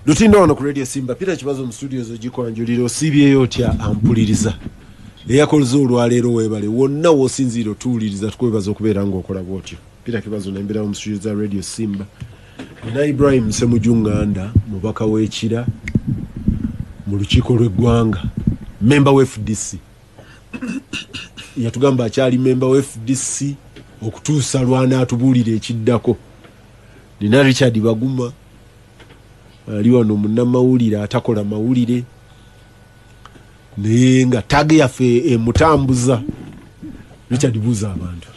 Lutindo wano ku Radio Simba. Peter Kibazo mu studios ogikwanjulira. Osiibyeyo otya ampuliriza eyakoze olwaleero? Weebale wonna w'osinziira otuwuliriza, tukwebaza okubeera ng'okola bwotyo. Peter Kibazo nemberawo mu studio za Radio Simba. Nina Ibrahim Semuju Nganda, mubaka w'Ekira mu lukiiko lw'eggwanga, memba wa FDC. Yatugamba akyali memba wa FDC okutuusa lwanaatubuulira ekiddako. Nina Richard Baguma ali wano, munnamawulire atakola mawulire naye nga tag yaffe emutambuza. Richard, buuza abantu.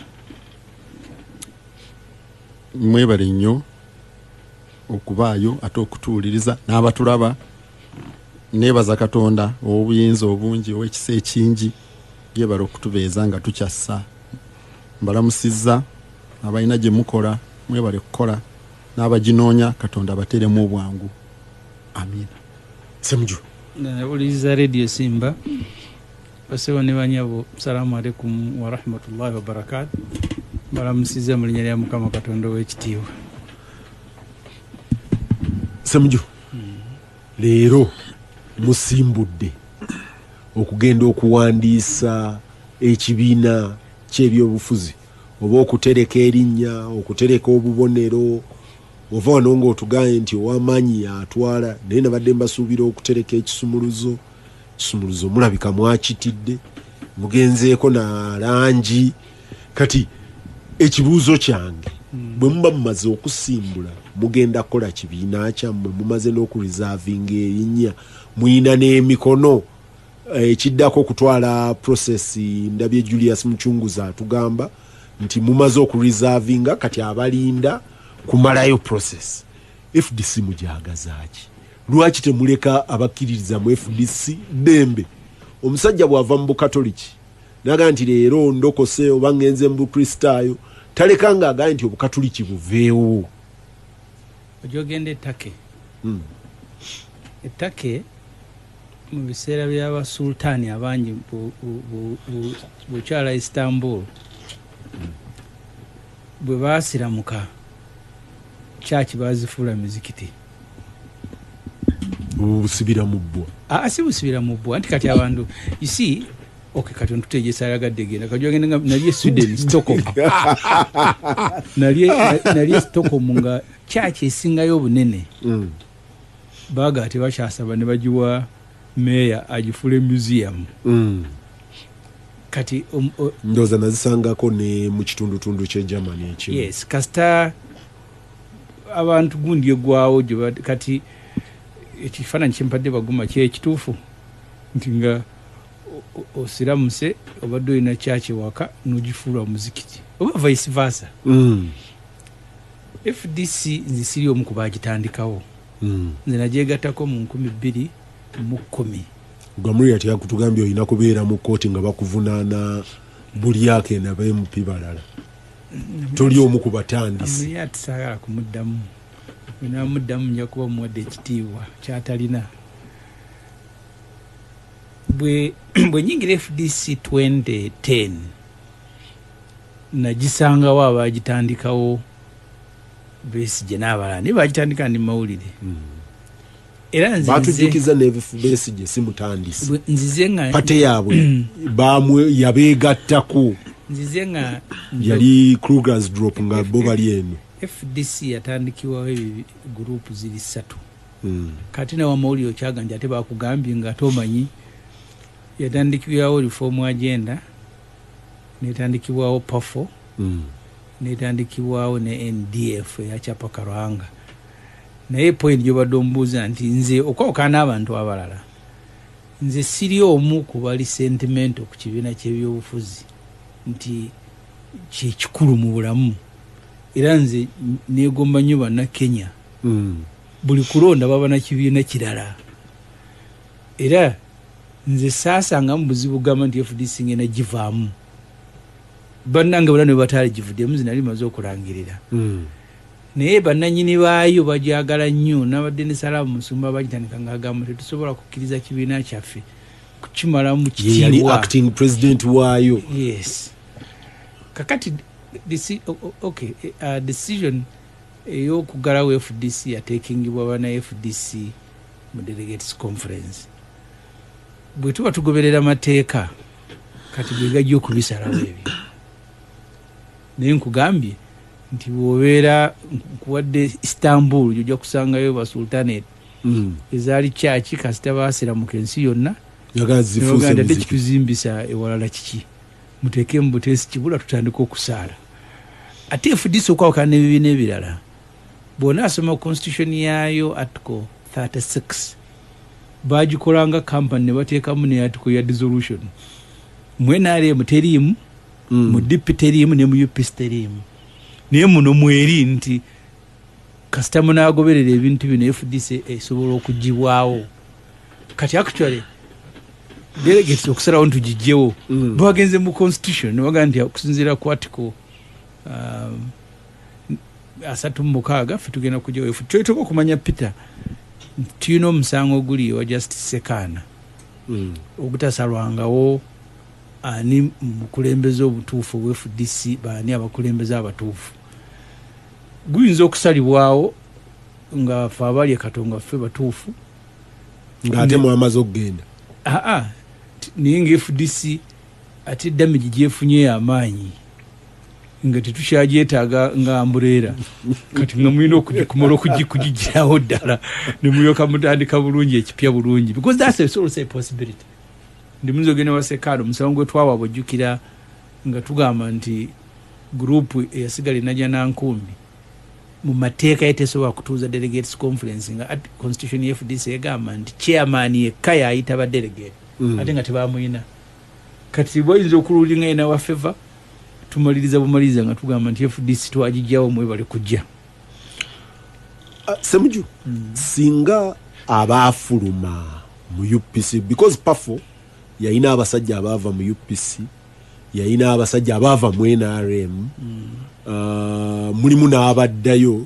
Mwebale nnyo okubaayo ate okutuwuliriza n'abatulaba. Neebaza Katonda ow'obuyinza obungi, ow'ekisa ekingi, yebala okutubeeza nga tukyassa. Mbalamusizza abalina gye mukola, mwebale kukola, n'abaginoonya Katonda abateeremu obwangu. Amiina. Semuju. Nawuliriza Radio Simba, basebo ne banyabo, salaamu alaikum warahmatullahi wabarakatu. Balamusiza mu linnya lya Mukama Katonda ow'ekitiibwa. Semuju, leero musimbudde okugenda okuwandiisa ekibiina ky'ebyobufuzi oba okutereka erinnya, okutereka obubonero. Ova wano ng'otugambye nti ow'amaanyi atwala, naye nabadde mbasuubira okutereka ekisumuluzo. Kisumuluzo mulabika mwakitidde, mugenzeeko na langi. Kati ekibuuzo kyange, bwe muba mumaze okusimbula, mugenda kukola kibiina kyammwe, mumaze n'okureservinga erinnya, muyina n'emikono, ekiddako okutwala process. Ndabye Julius Mucunguzi atugamba nti mumaze okureservinga, kati abalinda kumalayo process. FDC mujagazaaki? Lwaki temuleka abakkiririza mu FDC ddembe? Omusajja bw'ava mu Bukatoliki naga nti leero ndokose oba ngenze mu Bukristaayo, taleka nga agambye nti Obukatoliki buveewo. Ojja ogenda e Turkey. E Turkey mu biseera by'abasultaani abangi, bukyala Istanbul, bwe baasiramuka, kyaki bazifuula mizikiti. Busibira mu bbwa. Aa, si busibira mu bbwa, nti kati abantu, you see, okay, kati ontuteegesa ayagadde genda kati ogenda nga nali e Sweden, Stockholm, nali e Stockholm nga kyaki esingayo obunene baaga tebakyasaba, ne bagiwa meeya agifuule museum. Kati Ndowooza nazisangako ne mu kitundutundu ky'e Germany ekimu. Yes, kasita abantu gundi egwawo gye kati ekifaananyi kyempadde Baguma kyekituufu nti nga osiramuse obadde olina kyaki waka nogifuula omuzikiti oba vice versa. FDC nze siri omu ku bagitandikawo. Nze nagyegattako mu 2010. Gamulira teyakutugambye olina kubeera mu kooti nga bakuvunaana bulyake naba MP balala, toli omu ku batandisi. Naye ati saagala kumuddamu. Bwenamuddamu nja kuba muwadde ekitiibwa kyatalina. Bwe nyingira FDC 2010, nagisangawo abagitandikawo, Besigye n'abalala, naye bagitandika ndi mawulire era nze Batujjukiza ne Besigye si mutandisi. Nzize nga Party yaabwe bamwe yabeegattako. Nzize nga Yali Krugersdorp nga bo bali eno. FDC yatandikibwawo ebi gurupu ziri ssatu. Kati nawe amawulire okyaga nti ate bakugambye nga ate omanyi yatandikibwawo Reform Agenda, netandikibwawo PAFO, netandikibwawo ne NDF eyakyapa Karuhanga. Naye point gyobadde omubuuza nti nze okwawukana n'abantu abalala, nze siri omu ku bali sentimental ku kibiina ky'ebyobufuzi nti kyekikulu mu bulamu. Era nze negomba nnyo Bannakenya, buli kulonda baba na kibiina kirala. Era nze saasangamu buzibu gamba nti FDC ngenda givaamu. Bannange bonna ne bataali givuddemu, nze nali maze okulangirira. Naye bannanyini baayo bajagala nnyo. Nabadde ne Salaamu Musumba, bagitandika, ng'agamba tetusobola kukkiriza kibiina kyaffe kukimalamu Ye yali kitiibwa. acting president waayo. Yes. Kakati okay, decision Ey'okuggalawo FDC yateekingibwa bana FDC mu delegates conference. Bwe tuba tugoberera mateeka, kati ge gajja okubisalawo ebyo. Naye nkugambye nti bw'obeera nkuwadde Istanbul, ojja kusangayo ba sultanate ezaali kyaki, kasita baasiramuka ensi yonna. Yagala zifuuse ate muziki. Kituzimbisa ewalala kiki? Muteeke mu buteesi kibula, tutandike okusaala. Ate FDC okwawukana n'ebibiina ebirala, bw'onaasoma constitution yaayo, article 36, bagikolanga company ne bateekamu ne article ya dissolution. Mu NRM teriimu, mu DP teriimu, ne mu UPC teriimu, naye muno mweri nti kasita munaagoberera ebintu bino, FDC esobola okugibwawo. Kati actually delegates okusalawo ntugijjewo, bagenze mu constitution nebagaa nti okusinziira ku article 36, ffe tugenda kujjawo. Kyoyitoka okumanya, Peter, nti tulina omusango oguli ewa Justice Sekaana ogutasalwangawo, ani mukulembeze obutuufu obwa FDC, baani abakulembeze abatuufu. Guyinza okusalibwawo nga fe abali ekatonga ffe batuufu. Ng'ate mwamaze okugenda. Aa, naye nga FDC ate damage gyefunye amaanyi nga tetukyagyetaaga nga umbrella, kati nga mulina okugikumala okugigirawo ddala nemulyoka mutandika bulungi ekipya bulungi, because that's also a possibility. Ndi muyinza ogenda wasekaano omusango gwe twawa, bwojjukira nga tugamba nti group eyasigala enajja nankumbi mu mateeka ye tesobola kutuuza delegates conference, nga constitution ya FDC egamba nti chairman yekka yayita ba delegate, ate nga tebamuyina. Kati bayinza okululinga ena wa favor, tumaliriza bumaliriza nga tugamba nti FDC twagijjawo, mwebale kujja. Ah, Semuju, singa abaafuluma mu UPC, because PAFO yalina abasajja abaava mu UPC, yalina abasajja abaava mu NRM, mulimu n'abaddayo,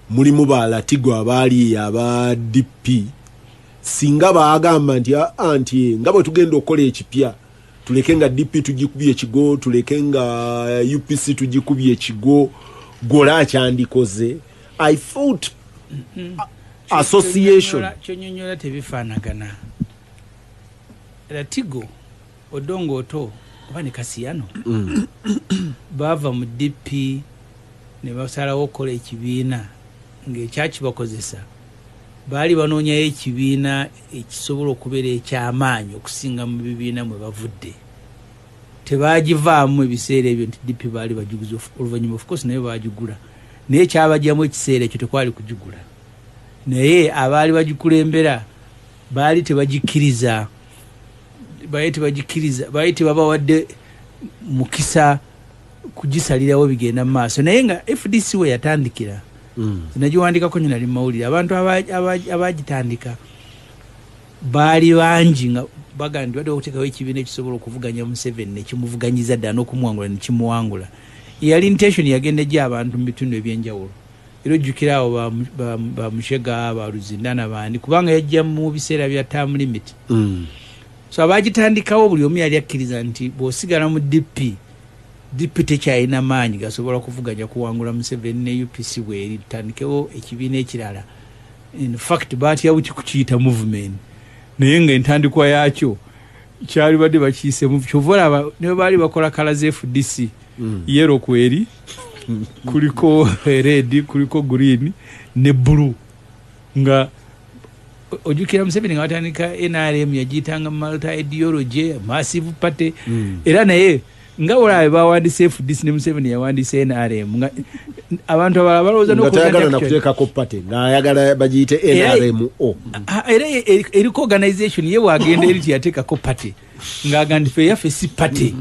mulimu balatigo abaali aba DP, singa baagamba nti aa nti nga bwe tugenda okukola ekipya, tuleke nga DP tugikubye ekigo, tuleke nga UPC tugikubye ekigo, gola akyandikoze? I thought association Kyonyonyola tebifaanagana. Latigo, Odongo Oto oba ne Kasiyano baava mu DP ne basalawo okukola ekibiina ng'ekyakibakozesa baali banoonyayo ekibiina ekisobola okubeera ekyamaanyi okusinga mu bibiina mwe bavudde. Tebagivaamu ebiseera ebyo nti DP baali bagiguza. Oluvannyuma of course naye bagigula, naye kyabajjamu ekiseera ekyo tekwali kugigula, naye abaali bagikulembera baali tebagikkiriza, baali tebagikkiriza, baali tebabawadde mukisa kugisalirawo bigenda mu maaso. Naye nga FDC we yatandikira, nagiwandikako nyo, nali mawulire, abantu abagitandika baali bangi nga bagaa nti badde okuteekawo ekibiina ekisobola okuvuganya Museveni, nekimuvuganyiza ddala n'okumuwangula, nekimuwangula. Yali intention yagenda ejja abantu mu bitundu ebyenjawulo, era ojjukira awo bamushega, baluzindana, bandi, kubanga yajja mu biseera bya term limit. So abagitandikawo buli omu yali akkiriza nti bw'osigala mu DP, DP tekyalina maanyi gasobola kuvuganya kuwangula Museveni ne UPC bweri, tutandikewo ekibiina ekirala. In fact batya buki kukiyita movement, naye nga entandikwa yaakyo kyali badde bakiyise. Kyova olaba ne baali bakola colour za FDC, yellow kweri kuliko red, kuliko green ne blue. Nga ojjukira Museveni nga batandika NRM yagiyitanga multi ideology massive party, era naye nga olaba bawandise FDC ne Museveni yawandise NRM, nga abantu abalala balowooza nga tayagala nakuteekako party, ng'ayagala bagiyite NRMO. Era eriko organization ye bwagenda eri tiyateekako party, ng'aga nti fe yaffe si party,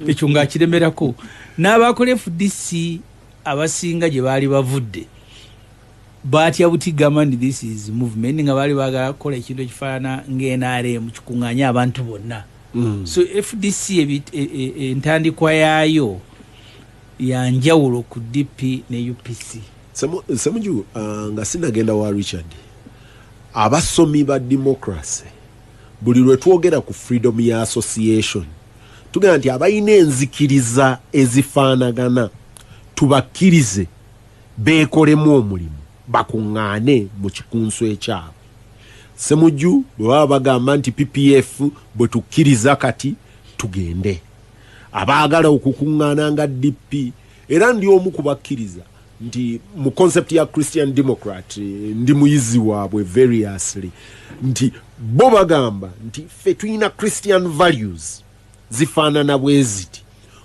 ekyo ng'akiremerako. N'abakola FDC abasinga gye baali bavudde batya butigamba nti this is movement, nga baali baagala kukola ekintu ekifaanana nga NRM kikuŋŋaanye abantu bonna. So FDC entandikwa yaayo yanjawulo ku DP ne UPC. Semuju, nga sinagenda wa Richard, abasomi ba democracy buli lwe twogera ku freedom ya association tugamba nti abalina enzikiriza ezifaanagana tubakkirize. Beekolemu omulimu, bakuŋŋaane mu kikunsu ekyabwe. Semujju bwe baba bagamba nti PPF bwe tukkiriza kati tugende, abaagala okukuŋŋaana nga DP, era ndi omu ku bakkiriza nti mu concept ya Christian Democrat, ndi muyizi waabwe variously, nti bo bagamba nti ffe tulina Christian values zifaanana bwe ziti.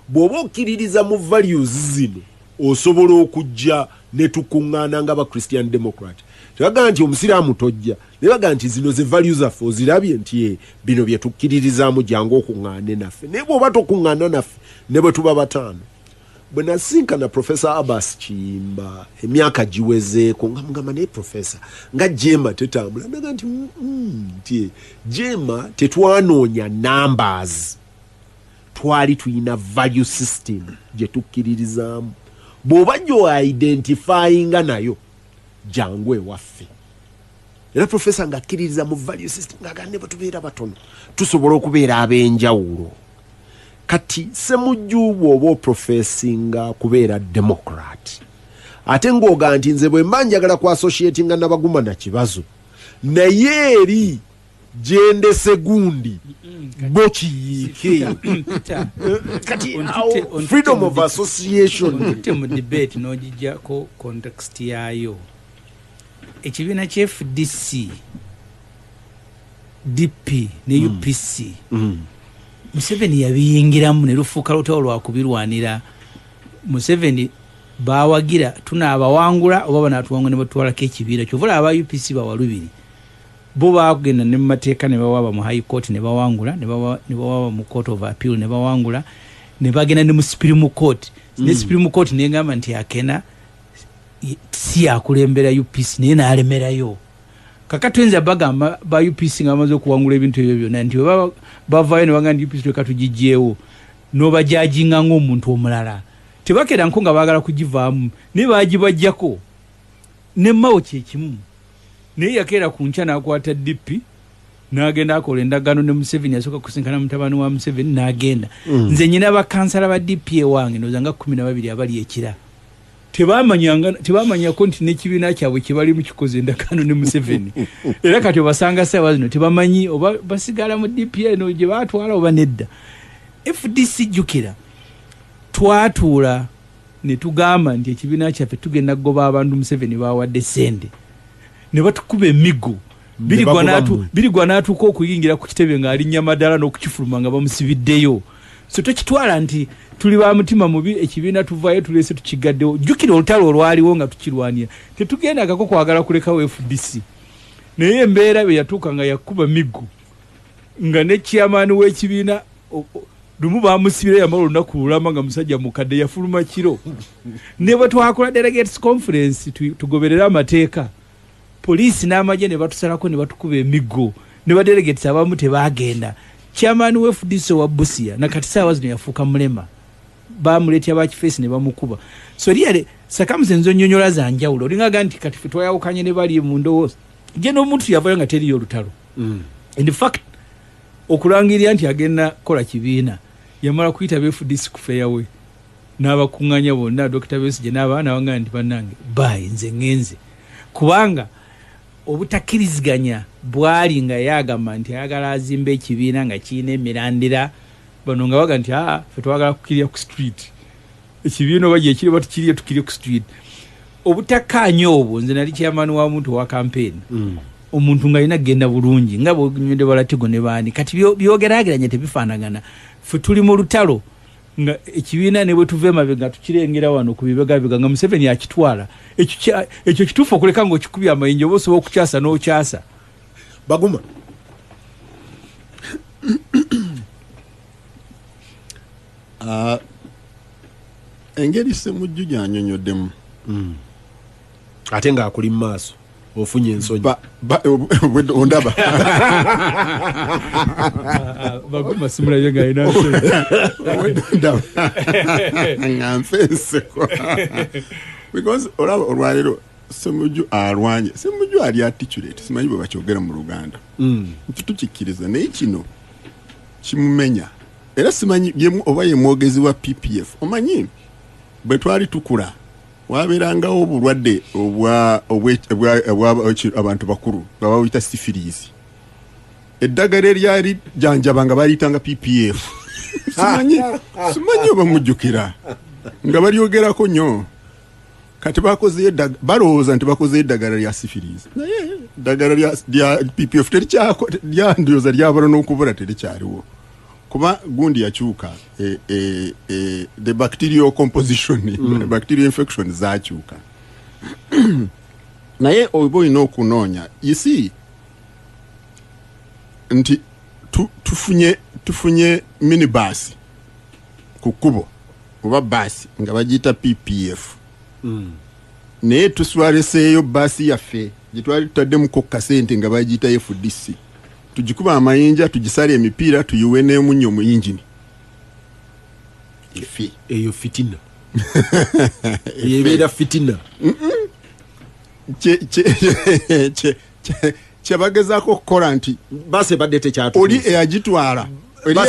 Bw'oba okkiririza mu values zino, osobola okujja ne tukuŋŋaana nga ba Christian Democrat. Tebagamba nti omusiraamu tojja, naye bagamba nti zino ze values zaffe, ozirabye nti bino bye tukkiririzaamu, jangu okuŋŋaane naffe. Naye bw'oba tokuŋŋaana naffe, ne bwe tuba bataano. Bwe nasinkana Professor Abbas Kiyimba emyaka giwezeeko, nga mugamba, naye professor, nga JEEMA tetambula, naga nti nti JEEMA tetwanoonya numbers, twali tulina value system gye tukkiririzaamu. Bw'oba gyo-identifyinga nayo, jangu ewaffe. Era professor ng'akkiririza mu value system, ng'agamba ne bwe tubeera batono tusobola okubeera ab'enjawulo. Kati Semujju, bw'oba oprofessinga kubeera Democrat, ate ng'oga nti nze bwe mba njagala ku associatinga nabaguma na Kibazo, naye eri gyendese gundi bo kiyiike. Peter, Kati awo freedom of association. Ontutte mu debate n'ogijjako context yaayo. Ekibiina kya FDC, DP ne UPC, Museveni yabiyingiramu ne lufuuka lutalo lwakubirwanira. Museveni bawagira tunaabawangula oba banaatuwangula ne batwalako ekibiina. Kyova olaba aba UPC bawalubiri bo bagenda ne mumateeka ne bawaaba mu High Court ne bawangula, ne bawaaba mu Court of Appeal ne bawangula, ne bagenda ne mu Supreme Court, ne Supreme Court negamba nti Akena si yakulembera UPC, naye n'alemerayo. Kaka tuyinza bagamba ba UPC nga bamaze okuwangula ebintu ebyo byonna nti bwe bavaayo ne bagamba nti UPC leka tugigyewo, n'obajajinga ng'omuntu omulala, tebakeera nko nga baagala kugivaamu, naye bagibajjako. Ne Mao kyekimu, naye yakeera ku nkya n'akwata DP n'agenda akola endagaano ne Museveni. Yasooka kusinkana mutabani wa Museveni n'agenda. Nze nyina bakansala ba DP ewange, ndowooza nga 12 abali ekira, tebamanyako nti n'ekibiina kyabwe kyebalimu kikoze endagaano ne Museveni. Era kati obasanga saawa zino tebamanyi oba basigala mu DP eno gye batwala oba nedda. FDC, jjukira twatuula ne tugamba nti ekibiina kyaffe tugenda kugoba abantu Museveni bawadde sente, ne batukuba emiggo. Birigwa n'atuuka okuyingira ku kitebe ng'alinnya madaala n'okukifuluma nga bamusibiddeyo. So tokitwala nti tuli ba mutima mubi, ekibiina tuvaayo tulese tukigaddewo. Jjukira olutalo olwaliwo nga tukirwanira, tetugendagako kwagala kulekawo FDC, naye embeera bwe yatuuka nga yakuba miggo, nga ne chairman w'ekibiina lumu bamusibira, yamala olunaku lulama nga musajja mukadde, yafuluma kiro. Ne bwe twakola delegates conference tugoberere amateeka, poliisi n'amagye ne batusalako ne batukuba emiggo, ne badelegates abamu tebagenda. Chairman wa FDC wa Busia nakati saawa zino yafuuka mulema, bamuleetya bakifeesi ne bamukuba. So really circumstances onyonyola za njawulo. Olingaga nti kati fe twayawukanye ne bali mu ndowooza gye n'omuntu yavayo nga teriyo olutalo. In fact, okulangirira nti agenda kukola kibiina, yamala kuyita ba FDC ku Fairway n'abakuŋŋaanya bonna, Dr Besigye n'abaana baŋŋamba nti bannange, bye, nze ŋŋenze, kubanga obutakkiriziganya bwali nga yagamba nti ayagala azimba ekibiina nga kirina emirandira, bano nga baga nti aa, fe twagala kukirya ku street ekibiina, oba gyekiri oba tukirye, tukirye ku street. Obutakkaanya obwo, nze nali chairman wa muntu owa campaign. Omuntu ng'alina kugenda bulungi nga bwonywedde balatigo ne baani. Kati byogerageranya tebifaanagana. Ffe tuli mu lutalo nga ekibiina ne bwe tuva emabega tukirengera wano ku bibegabega nga Museveni akitwala. Ekyo kituufu okuleka ng'okikubye amayinja, oba osobola okukyasa n'okyasa. Baguma. Engeri Semujju gyanyonyoddemu, Ate ng'akuli mu maaso ofunye ensonyi. Ondaba. Baguma simulabye nga alina nsonyi. Ondaba nga nfa enseko because olaba olwaleero Semujju alwanye. Semujju ali articulate, simanyi bwe bakyogera mu Luganda, nti tukikkiriza, naye kino kimumenya. Era simanyi oba ye mwogezi wa PPF. Omanyi bwe twali tukula Wabeerangawo obulwadde obwa abantu bakulu nga babuyita syphilis. Eddagala eryali janjaba nga baliyitanga PPF. Simanyi oba mujjukira nga balyogerako nnyo. Kati bakozeyo balowooza nti bakozeyo eddagala lya syphilis, naye eddagala lya PPF lyandyoza lyabala n'okubula, terikyaliwo kuba gundi yakyuka, the bacterial composition, bacterial infection zakyuka. Naye oba olina okunoonya, you see, nti tufunye minibus ku kkubo oba baasi nga bagiyita PPF, naye tuswaleseeyo baasi yaffe gye twali tutaddemuko kasente nga bagiyita FDC. Tugikuba amayinja, tugisale emipiira, tuyiwe n'emunnyo mu yingini efe. Eyo fitina, ebeera fitina. Kyebagezaako okukola nti baasi ebadde tekyatutuusa. Oli eyagitwala, oli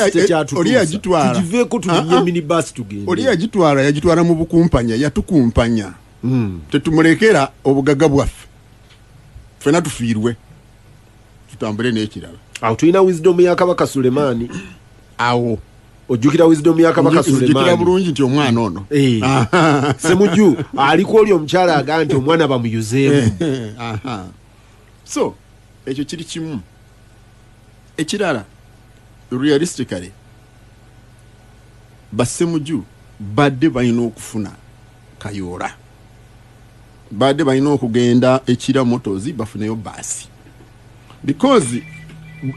yagitwala, tugiveeko, tulinye minibus tugende. Oli yagitwala, yagitwala mu bukumpanya, yatukumpanya. Tetumulekera obugaga bwaffe, ffena tufiirwe, tutambule n'ekirala. Awo tulina wisdom ya Kabaka Sulemaani. Awo Ojjukira wisdom ya Kabaka nzijukira Sulemaani bulungi nti omwana ono Semuju aliko oli omukyala aga nti omwana bamuyuzeemu. Aha. So ekyo kiri kimu. Ekirala, realistically, Basemuju badde balina okufuna Kayoola, badde balina okugenda Ekira Motors bafuneyo baasi, because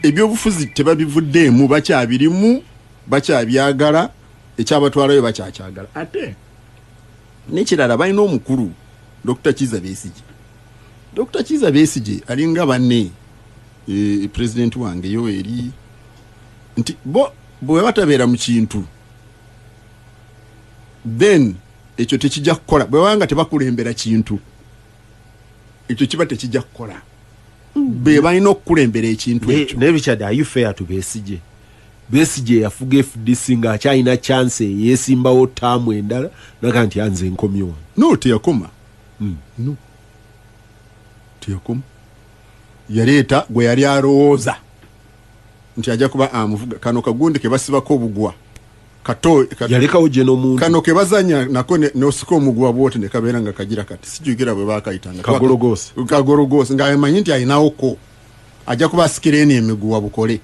ebyobufuzi tebabivuddeemu, bakyabirimu, bakyabyagala, ekyabatwalayo bakyakyagala. Ate nekirala, balina omukulu Dr Kiza Besigye. Dr Kiza Besigye alinga banne, president wange Yoweri, nti bo bwe batabeera mu kintu, then ekyo tekijja kukola. Bwe baba nga tebakulembera kintu, ekyo kiba tekijja kukola. Be balina okukulembera ekintu ekyo. Naye Richard, are you fair to Besigye? Besigye yafuga FDC ng'akyalina chance eyeesimbawo taamu endala, naga nti anze nkomye wano. No, teyakoma. No, teyakoma. Yaleeta gwe yali alowooza nti ajja kuba amuvuga. Kano kagundi ke basibako obugwa kato Yalekawo gye n'omuntu. Kano ke bazanya nako nosika omuguwa bwoti ne kabeera nga kagira kati, sijjukira bwe bakayitanga. Kagologoosi. Kagologoosi, ng'amanyi nti ayinawoko ajja kuba asikira eno emiguwa bukole.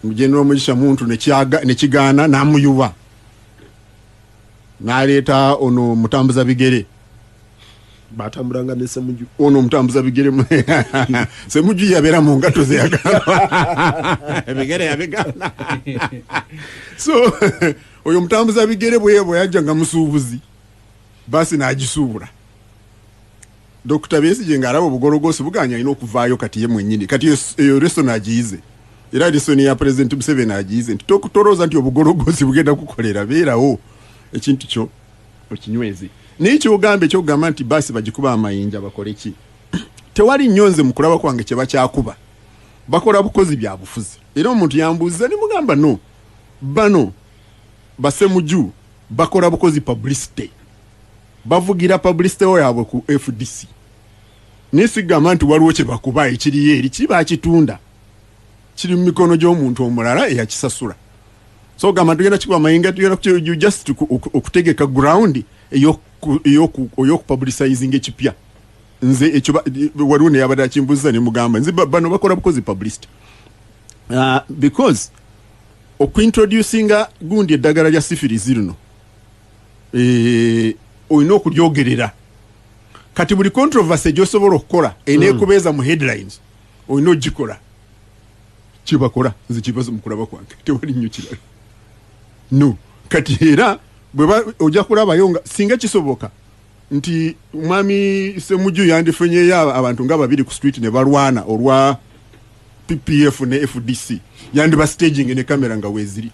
General Mugisha Muntu nekigaana, n'amuyuba, n'aleeta ono mutambuza bigere. Batambulanga ne Semuju. Ono omutambuza bigere, Semuju yabeera mu ngato ze, yagamba ebigere yabigaana. So oyo mutambuza bigere bwe yajja nga musuubuzi, baasi n'agisuubula. Dr Besigye ng'alaba obugologoosi buganya, alina okuvaayo kati ye mwennyini. Kati eyo lesson agiyize, era lesson ya President Museveni agiyize nti tolowooza nti obugologoosi bugenda kukolera, beerawo ekintu kyo okinyweze. Naye kyogamba, ekyokugamba nti baasi bagikuba amayinja bakole ki, tewali nnyo nze mu kulaba kwange kye bakyakuba. Bakola bukozi bya bufuzi. Era omuntu yambuuziza ne mugamba, no, bano Basemuju bakola bukozi publicity, bavugira publicity yaabwe ku FDC. Naye sigamba nti waliwo kye bakuba ekiriyo eri kiri bakitunda, kiri mu mikono gy'omuntu omulala eyakisasula. So gamba tugenda kikuba amayinja, tugenda just okutegeka ground ey'okupublicizing ekipya. Nze ekyo waliwo neyabadde akimbuuziza ne mugamba nze bano bakola bukozi publicity, because okuintroducinga gundi eddagala lya syphilis lino, olina okulyogerera. Kati buli controversy gyosobola okukola eneekubeeza mu headlines, olina ogikola. Kyebakola nze kibazo mukulaba kwange, tewali nnyo kirala. No, kati era bweba ojja kulabayo nga singa kisoboka nti mwami Semuju yandifunyeyo abantu nga babiri ku street ne balwana olwa PPF ne FDC, yandiba staging ne kamera nga weziri,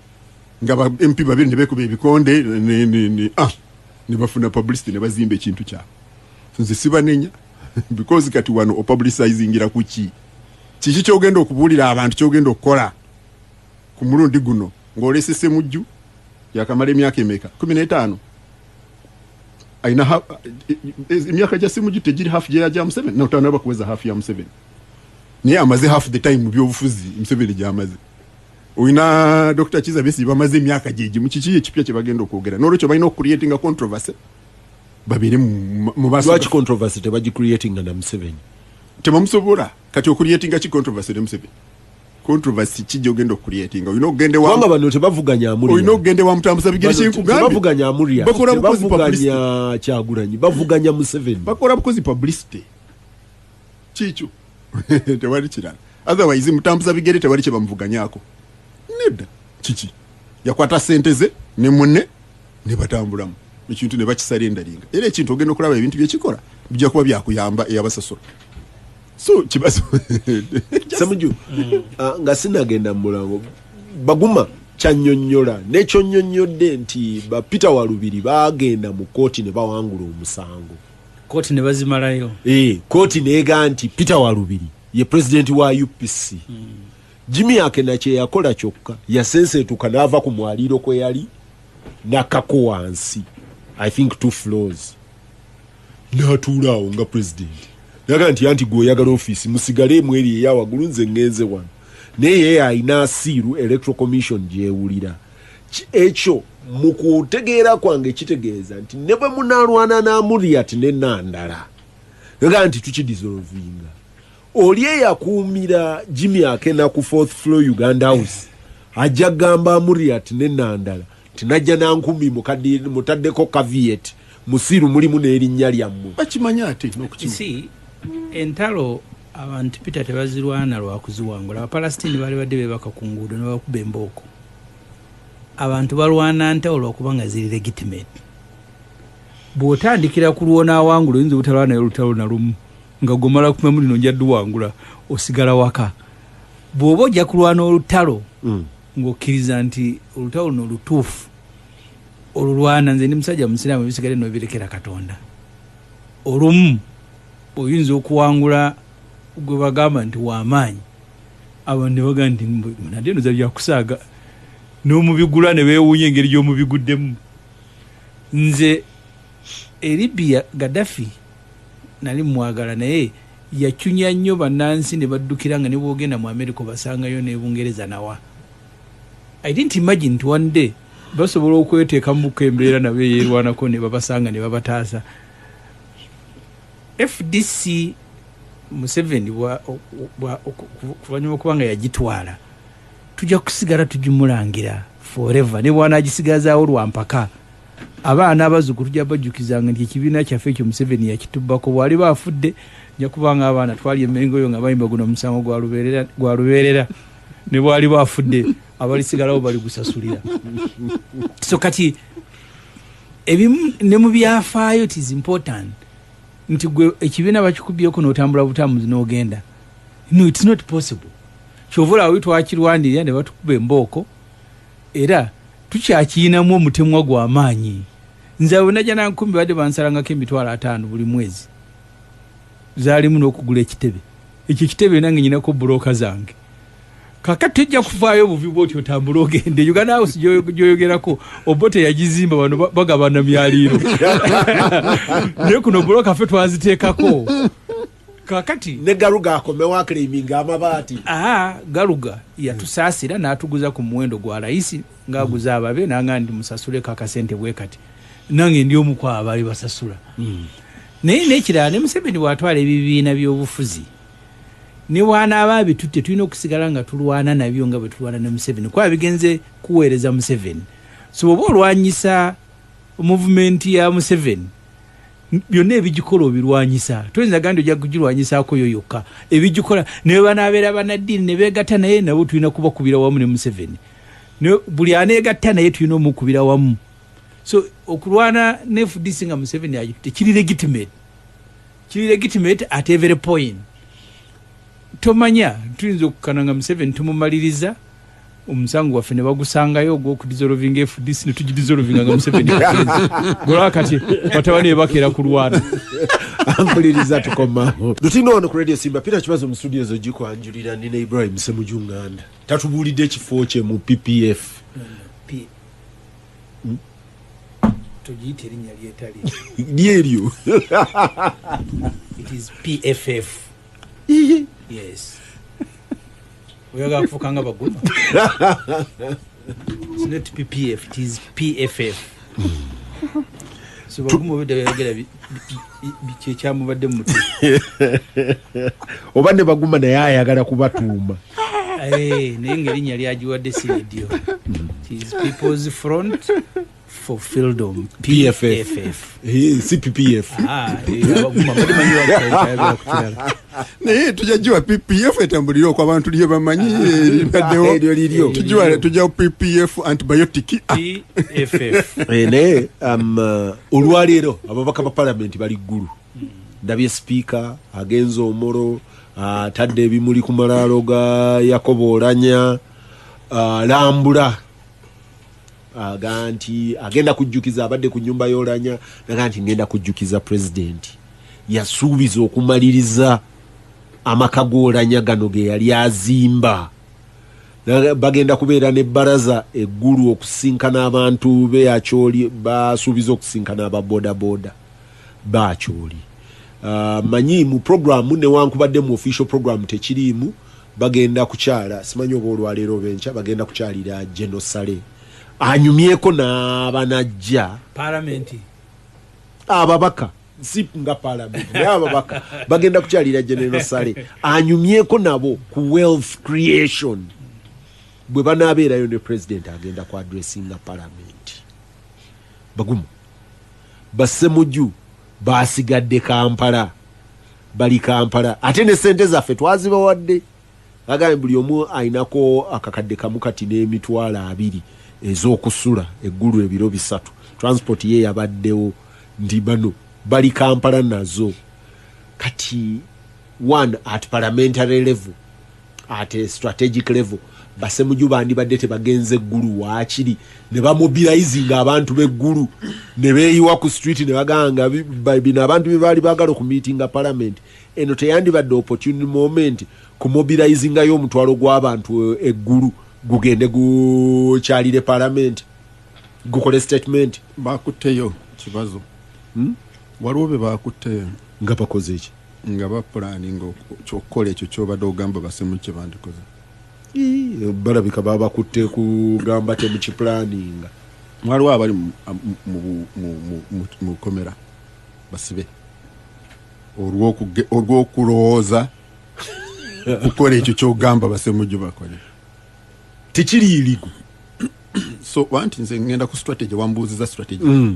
nga ba MP babiri ne bekuba ebikonde ne bafuna publicity ne bazimba ekintu kyabwe. So nze sibanenya, because kati wano opublicizingira ku ki? Kiki kyogenda okubuulira abantu, kyogenda okukola ku mulundi guno ng'olese Semujju yakamala emyaka emeka? 15. Alina emyaka gya Ssemujju tegiri half gya Museveni, notanaba kuweza half ya Museveni, naye amaze half the time mu byobufuzi Museveni gyamaze. Olina Dr. Kizza Besigye, bamaze emyaka gyegimu. Kiki ekipya kye bagenda okwogera? N'olwekyo balina okucreatinga controversy babeere mu maaso. Lwaki controversy tebagicreatinga na Museveni? Tebamusobola. Kati ocreatinga ki controversy ne Museveni? Controversy ki gyogenda ocreatinga? Olina okugenda ewa Kubanga bano tebavuganya olina Amuriat. okugenda ewa mutambuza bigere. Kyenkugambye, Tebavuganya Amuriat. Bakola bukozi publicity. Tebavuganya Kyagulanyi, bavuganya Museveni. Bakola bukozi publicity, kiikyo, tewali kirala. Otherwise mutambuza bigere tewali kyebamuvuganyako, nedda. Kiki? Yakwata sente ze ne munne ne batambulamu ekintu ne bakisala endalinga. Era ekintu ogenda okulaba ebintu byekikola bijja kuba byakuyamba eyabasasula. So kibazo Semuju, nga sinagenda mu mulango, Baguma kyanyonnyola nekyonnyonnyodde nti ba Peter Walubiri bagenda mu kooti ne bawangula omusango. Kooti ne bazimalayo. Kooti neega nti Peter Walubiri ye pulezidenti wa UPC. Jimmy Akena kye yakola kyokka yasensetuka n'ava ku mwaliiro kwe yali nakkako wansi, I think two floors, n'atuula awo nga pulezidenti. Naga nti anti gwe oyagala ofiisi, musigale emu eri eya waggulu, nze ŋŋenze wano. Naye ye alina asiiru Electoral Commission gyewulira. Ekyo mu kutegeera kwange kitegeeza nti ne bwe munaalwana n'Amuriat ne Nandala, nga nti tukidissolvinga, oli eyakuumira Jimmy Akena ku fourth floor Uganda House ajja kugamba Amuriat ne Nandala nti najja nankumi mutaddeko caveat, musiiru mulimu n'erinnya lyammwe. Bakimanya ate n'okukimanya. Si entalo abantu, Peter, tebazirwana lwakuziwangula. Abapalasitini baali badde bebaka ku nguudo ne babakuba embooko. Abantu balwana ntalo lwakuba nga ziri legitimate. Bw'otandikira ku lwonaawangula, oyinza obutalwana naye olutalo nalumu nga gwomala kumamu lino nja dduwangula, osigala waka. Bw'oba ojja kulwana olutalo ng'okkiriza nti olutalo luno lutuufu, olulwana. Nze ndi musajja musiraamu, ebisigale nobirekera Katonda. Olumu oyinza okuwangula gwe bagamba nti wamaanyi, abantu ne bagamba nti nadde enoza byakusaaga, n'omubigula ne beewuunya engeri gy'omubiguddemu. Nze e Libya, Gaddafi nali mwagala, naye yacunya nnyo bannansi ne baddukira, nga ne bwogenda mu America obasangayo, ne Bungereza nawa. I didn't imagine nti one day basobola okweteekamuko embeera nabo eyerwanako ne babasanga ne babataasa. FDC Museveni kuvanyuma okuba nga yagitwala, tujja kusigala tugimulangira forever, ne bwanagisigazaawo lwampaka. Abaana abazzukulu tujja bajjukizanga nti ekibiina kyaffe ekyo Museveni yakitubbako. Bwaliba afudde, nja kubanga abaana twali emmengo yo nga bayimba guno omusango gwa lubeerera, ne bwaliba afudde abalisigalawo baligusasulira. So kati ebimu ne mu byafaayo, it is important nti gwe ekibiina bakikubyeko n'otambula butambuzi n'ogenda. No, it's not possible. Kyova olaba twakirwanirira ne batukuba embooko, era tukyakiyinamu omutemwa gw'amaanyi. Nze abo najja nankumi badde bansalangako 50,000 buli mwezi, zaalimu n'okugula ekitebe. Ekyo ekitebe nange nyinako bulooka zange. Kakati tojja kuvaayo buvi bwoti otambule ogende. Uganda House gyoyogerako, obo teyagizimba, bano bagabana myaliiro, naye kuno bulooka ffe twaziteekako. Kakati ne Garuga akomewo aclaiminga amabaati. Aa, Garuga yatusaasira n'atuguza ku muwendo gwa layisi ng'aguza ababe, nanga nti musasuleko akasente bwe kati. Nange ndi omu ku abaali basasula. Naye n'ekirala, ne Museveni bw'atwala ebibiina by'obufuzi ne bw'anaaba abitutte, tulina okusigala nga tulwana nabyo nga bwe tulwana ne Museveni, kuba bigenze kuweereza Museveni. So bw'oba olwanyisa muvumenti ya Museveni, byonna ebigikola obirwanyisa. Toyinza gandi ojja kugirwanyisaako yo yokka. Ebigikola ne banaabeera bannaddiini ne beegatta naye, nabo tulina kubakubira wamu ne Museveni. Buli aneegatta naye tulina omukubira wamu. So okulwana ne FDC nga Museveni agitutte kiri legitimate, kiri legitimate at every point. Tomanya, tuyinza okukana nga Museveni tumumaliriza omusango gwaffe ne bagusangayo ogwokudissolvinga FDC, ne tugidissolvinga nga Museveni golaba. Kati batabani bebakeera kulwana. Ampuliriza, tukomawo lutindo wano ku Radio Simba. Peter Kibazo mu studio zo gikwanjulira. Nina Ibrahim Semuju Nganda, tatubuulidde ekifo kye mu PPF. Tugiyite erinnya lyetali. Lyeryo. It is PFF. Yes, oyagala kufuuka nga Baguma. It's not PPF, it is PFF. So Baguma obedda byayogera kyekyamubadde mu mutwe. Oba ne Baguma naye ayagala kubatuuma. Eh, naye ngaerinnya lyagiwadde si eryo. It is People's Front for Freedom. PFF. PFF. Eh, si PPF. Ah, eh, Abaguma mbadde manyi bakayagala ku kirala. Naye tujja giwa PPF etambulire okwo abantu lye bamanyi eribaddewo. Eryo liryo. Tujja PPF antibiotic. Ah, PFF. Eh, naye olwaleero ababaka ba palamenti bali ggulu. Ndabye sipiika agenza Omoro, atadde ebimuli ku malaalo ga Yakobo Olanya, alambula aga nti agenda kujjukiza abadde ku nyumba y'Olanya, naga nti ngenda kujjukiza pulezidenti yasuubiza okumaliriza amaka g'Olanya gano ge yali azimba. Bagenda kubeera n'ebbaraza eggulu okusinkana abantu beyakyoli basuubiza okusinkana ababodaboda bakyoli. Manyi mu programu, newankubadde mu official program tekiriimu, bagenda kukyala, simanyi oba olwaleero oba enkya, bagenda kukyalira General Saleh anyumyeko n'abanajja. Palamenti? Ababaka, si nga parliament, naye ababaka bagenda kukyalira General Saleh anyumyeko nabo ku wealth creation. Bwe banaabeerayo ne president, agenda ku addressinga parliament. Bagumu Basemuju basigadde Kampala, bali Kampala, ate ne sente zaffe twazibawadde. Agambye buli omu ayinako akakadde kamu kati n'20,000 ez'okusula eggulu ebiro 3. Transport ye yabaddewo nti bano bali Kampala nazo. Kati one, at parliamentary level, at a strategic level, Basemuju bandibadde tebagenze eggulu, waakiri ne bamobilizinga abantu b'eggulu ne beeyiwa ku street ne baganga bino abantu bye baali baagala okumiitinga parliament. Eno teyandibadde opportune moment kumobilizingayo omutwalo gw'abantu eggulu gugende gukyalire parliament gukole statement? Bakutteyo kibazo. Waliwo be bakutteyo. Nga bakoze eki? Nga bapulaninga okukola ekyo kyobadde ogamba Basemu kye bandikoze. Ii, balabika babakutte kugamba temukipulaninga. Waliwo abali mu komera basibe olw'okulowooza kukola ekyo kyogamba Basemujju bakole. Tekiri illegal. So wanti nze ngenda ku strategy, wambuuziza strategy.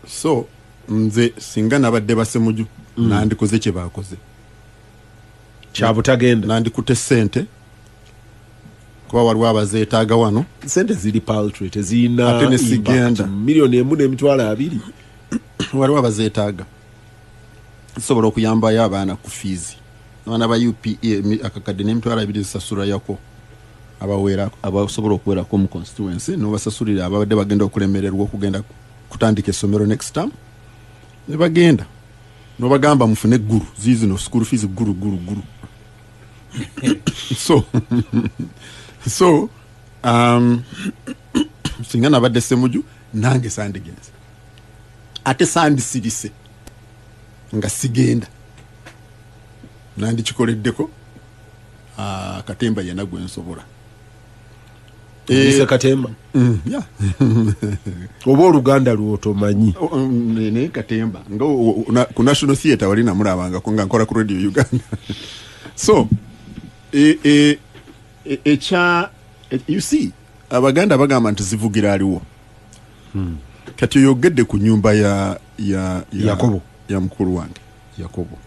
So nze singa nabadde Basemuju, nandikoze kye bakoze. Kyabutagenda. Nandikutte sente kuba waliwo abazeetaaga wano. Sente ziri paltry, tezirina Ate ne impact. Sigenda. 1,200,000. Waliwo abazeetaaga, zisobola okuyambayo abaana ku fees, abaana ba UPE, 1,200 zisasulayako abaweera abasobola okuwerako mu constituency, nobasasulira ababadde bagenda okulemererwa okugenda kutandika essomero next term, ne bagenda nobagamba mufune eggulu ziizino school fees gulu gulu gulu. So singa nabadde Semuju nange sandigenze, ate sandisirise nga sigenda, nandikikoleddeko katemba yenna gwe nsobola. Ise katemba? Yeah. Oba oluganda lwotomanyi. Oh, naye katemba nga ku National Theatre wali namulabangako nga nkola ku Radio Uganda. So ekya you see, Abaganda bagamba nti zivugira aliwo. Kati oyogedde ku nyumba ya Yakobo. Ya mukulu wange Yakobo.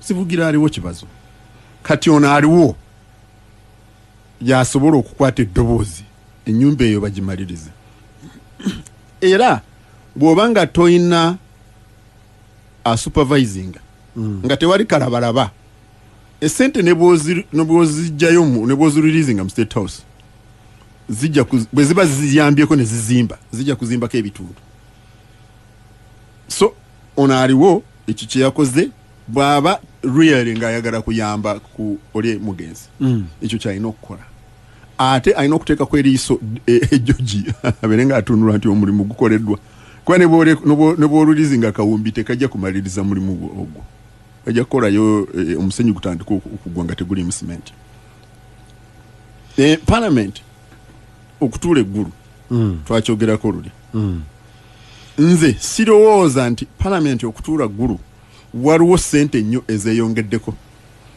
Zivugira aliwo kibazo. Kati ono aliwo yasobola okukwata eddoboozi ennyumba eyo bagimalirize. Era bw'oba nga toyina asupervisinga, nga tewali kalabalaba, esente ne bw'ozijjayo ne bw'ozireleasinga mu State House, zijja bwe ziba ziyambyeko ne zizimba, zijja kuzimbako ebitundu. So ono aliwo ekyo kye yakoze, bw'aba really ng'ayagala kuyamba ku oli mugenzi, ekyo kyalina okukola. Ate alina okuteekako eriiso ejjogi, abeere nga atunula nti omulimu gukoleddwa, kuba ne bw'oreleasinga kawumbi tekajja kumaliriza mulimu ogwo. Bajja kukolayo omusenyu gutandika okugwa nga tegulimu simenti. Parliament okutuula eggulu, twakyogerako luli. Nze sirowooza nti parliament okutuula ggulu waliwo sente nnyo ezeeyongeddeko.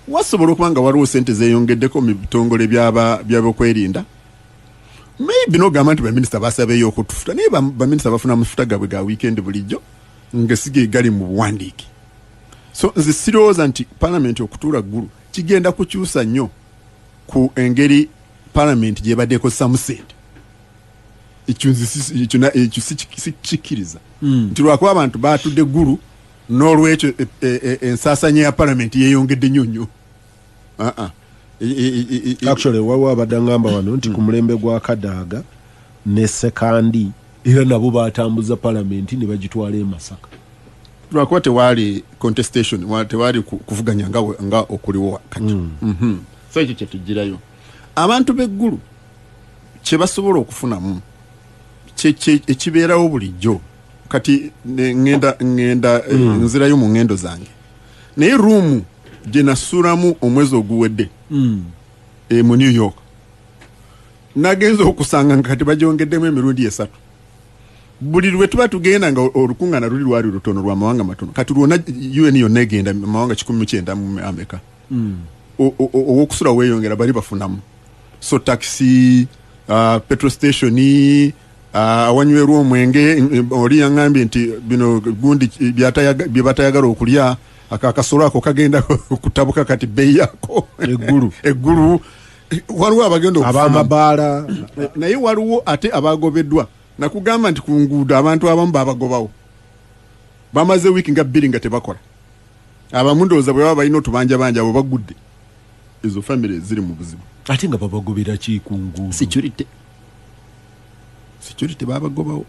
Wasobola okuba nga waliwo sente zeeyongeddeko mu bitongole by'abokwerinda, maybe nogamba nti baminisita basabeeyo okutufuta, naye baminisita bafuna amafuta gaabwe ga weekend bulijjo nga sige gali mu buwandiike. So nze sirowooza nti parliament okutuula ggulu kigenda kukyusa nnyo ku engeri parliament gyebadde ekozesamu sente. Ekyo nze ekyo sikikkiriza nti lwakuba abantu batudde ggulu n'olwekyo ensaasanya ya parliament yeeyongedde nnyo nnyo. Ah, ah. Actually, waliwo abadde aŋŋamba wano nti ku mulembe gwa Kadaaga ne Sekandi era nabo batambuza palamenti ne bagitwala e Masaka. Lwakuba tewaali contestation, tewaali kuvuganya nga okuliwo kati. So ekyo kyetugirayo abantu b'eggulu kye basobola okufunamu ekibeerawo bulijjo. Kati ŋŋenda nzirayo mu ŋŋendo zange, naye room gye nasulamu omwezi oguwedde mu New York, nagenza okusanga nga kati bagyongeddemu emirundi 3. Buli lwe tuba tugenda nga olukuŋŋaana luli lwali lutono lwa mawanga matono, kati lwonna UN yonna egenda, mawanga 190 mu ameka. Owokusula weeyongera, bali bafunamu. So taxi, petrol station, awanywerwa omwenge, oli yaŋŋambye nti bino gundi bye batayagala okulya, aka akasolo ako kagenda kutabuka kati bbeeyi yako. Eggulu. Eggulu. Waliwo abagenda okufunamu. Ab'amabaala. Naye waliwo ate abagobeddwa. Nakugamba nti ku nguudo abantu abamu babagobawo, bamaze wiiki nga 2 nga tebakola. Abamu ndowooza bwe baba balina otubanjabanja, abo bagudde, ezo famire ziri mu buzibu. Ate nga babagobera ki ku nguudo? Security babagobawo.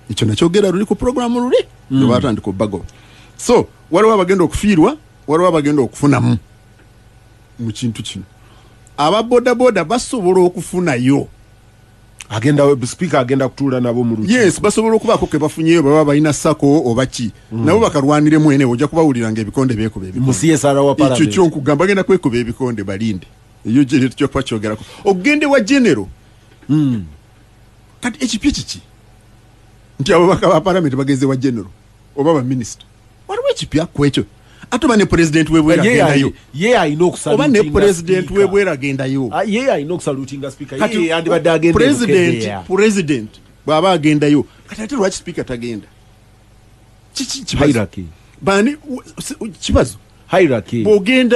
Ekyo nakyogera luli ku programu luli lwe batandika obagoba. So waliwo abagenda okufiirwa, waliwo abagenda okufunamu mu kintu kino. Ababodaboda basobola okufunayo. Agenda, speaker agenda kutuula nabo mu lukiiko. Yes, basobola okubaako ke bafunyeyo, baba balina SACCO oba ki, nabo bakalwaniremu ene. Ojja kubawulira nga ebikonde beekuba mu ebikonde. CSR wa Ekyo parliament. kyonkugamba, bagenda kwekuba ebikonde, balinde. Eyo kyokuba kyogerako ogende wa general. Kati ekipya kiki nti ababaka ba palamenti bagenze wa general oba baminisita? Waliwo ekipya ku ekyo? Ate oba ne pulezidenti webweru Ye agendayo, ye alina oba ne okusalutinga pulezidenti speaker. webweru agendayo. Ah, ye alina okusalutinga speaker. Kati Ye yandibadde agenda e president Bukedea. President bw'aba agendayo, kati ate lwaki speaker tagenda? Kiki kibazo? Hierarchy. Bani kibazo? Hierarchy.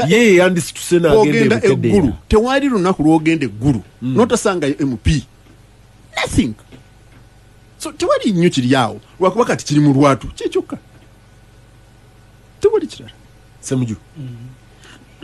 Ye yandisituse n'agenda Bw'ogenda e Bukedea. eggulu, tewali lunaku lwogenda eggulu notasangayo MP, nothing. So tewali nnyo kiri awo, lwakuba kati kiri mu lwatu kyekyokka, tewali kirala. Semuju,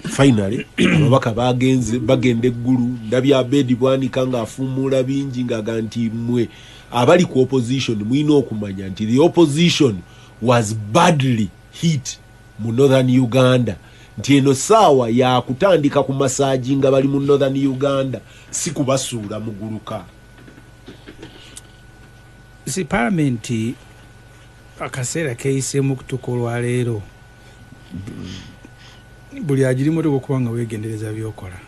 finally ababaka bagenze, bagenda eggulu. Ndabye Abedi Bwanika ng'afuumuula bingi ng'aga nti mmwe abali ku opposition mulina okumanya nti the opposition was badly hit mu Northern Uganda, nti eno saawa yakutandika ku massage nga bali mu Northern Uganda, si kubasuula muguluka. Si palamenti akaseera keeyiseemu okutuuka olwaleero, buli agirimu oteeka okuba nga weegendereza byokola,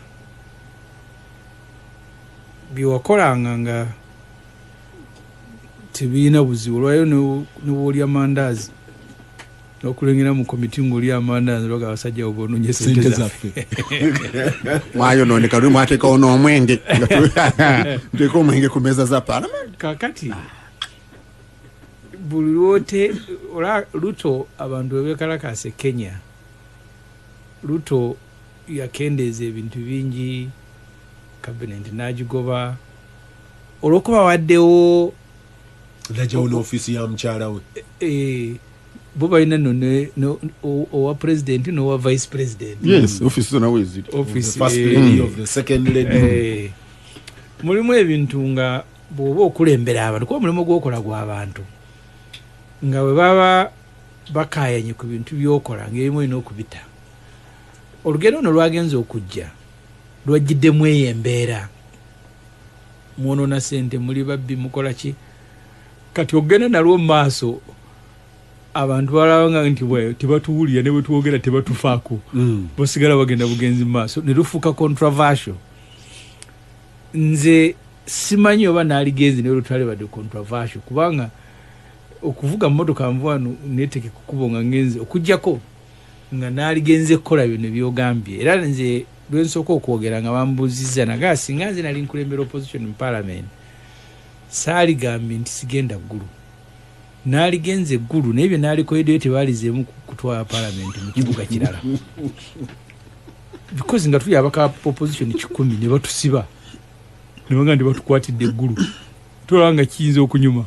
byewakolanga nga tebirina buzibu. Olwaleero ne bwolya mandaazi nokulengera mu komiti ngaoli amandaazi, lwaga abasajja abo bonoonye sente sente zaffe. Zaffe. Mwayononeka luli mwateekawo n'omwenge. Nga tuteeka omwenge ku meeza za parliament. Kakati buli lwote ola Ruto, abantu bebekalakasa e Kenya, Ruto yakendeeza ebintu bingi, cabinet n'agigoba olwokuba waddewo. Najjawo n'ofiisi ya mukyala we. Bo balina nno owa president n'owa vice president. Yes, office zonna weeziri. Office, the first lady of the second lady. Mulimu ebintu nga bw'oba okulembera abantu, kuba omulimu gwokola gw'abantu, nga bwe baba bakayanye ku bintu byokola, ngaerimu olina okubita. Olugendo luno lwagenza okujja Lwajjiddemu eyo embeera, mwonoona sente, muli babbi, mukola ki? Kati ogenda nalwo mu maaso, abantu balabanga nti bwe tebatuwulira, ne bwe twogera tebatufaako, basigala bagenda bugenzi mu maaso, ne lufuuka controversial. Nze simanyi oba naaligenzi naye lutwale badde controversial, kubanga okuvuga mmotoka nva wano neeteke kukubo nga ngenze, okugjako nga naaligenze kukola bino byogambye. Era nze lwensooka okwogera nga bambuuzizza, nagaa singa nze nali nkulembera opposition mu parliament, saaligambye nti sigenda Ggulu, naaligenze eggulu, naye bye naalikoleddeyo tebaalizeemu kutwala parliament mu kibuga kirala, because nga tuli abaka opposition 100 ne batusiba ne bagamba nti batukwatidde eggulu, tolaba nga kiyinza okunyuma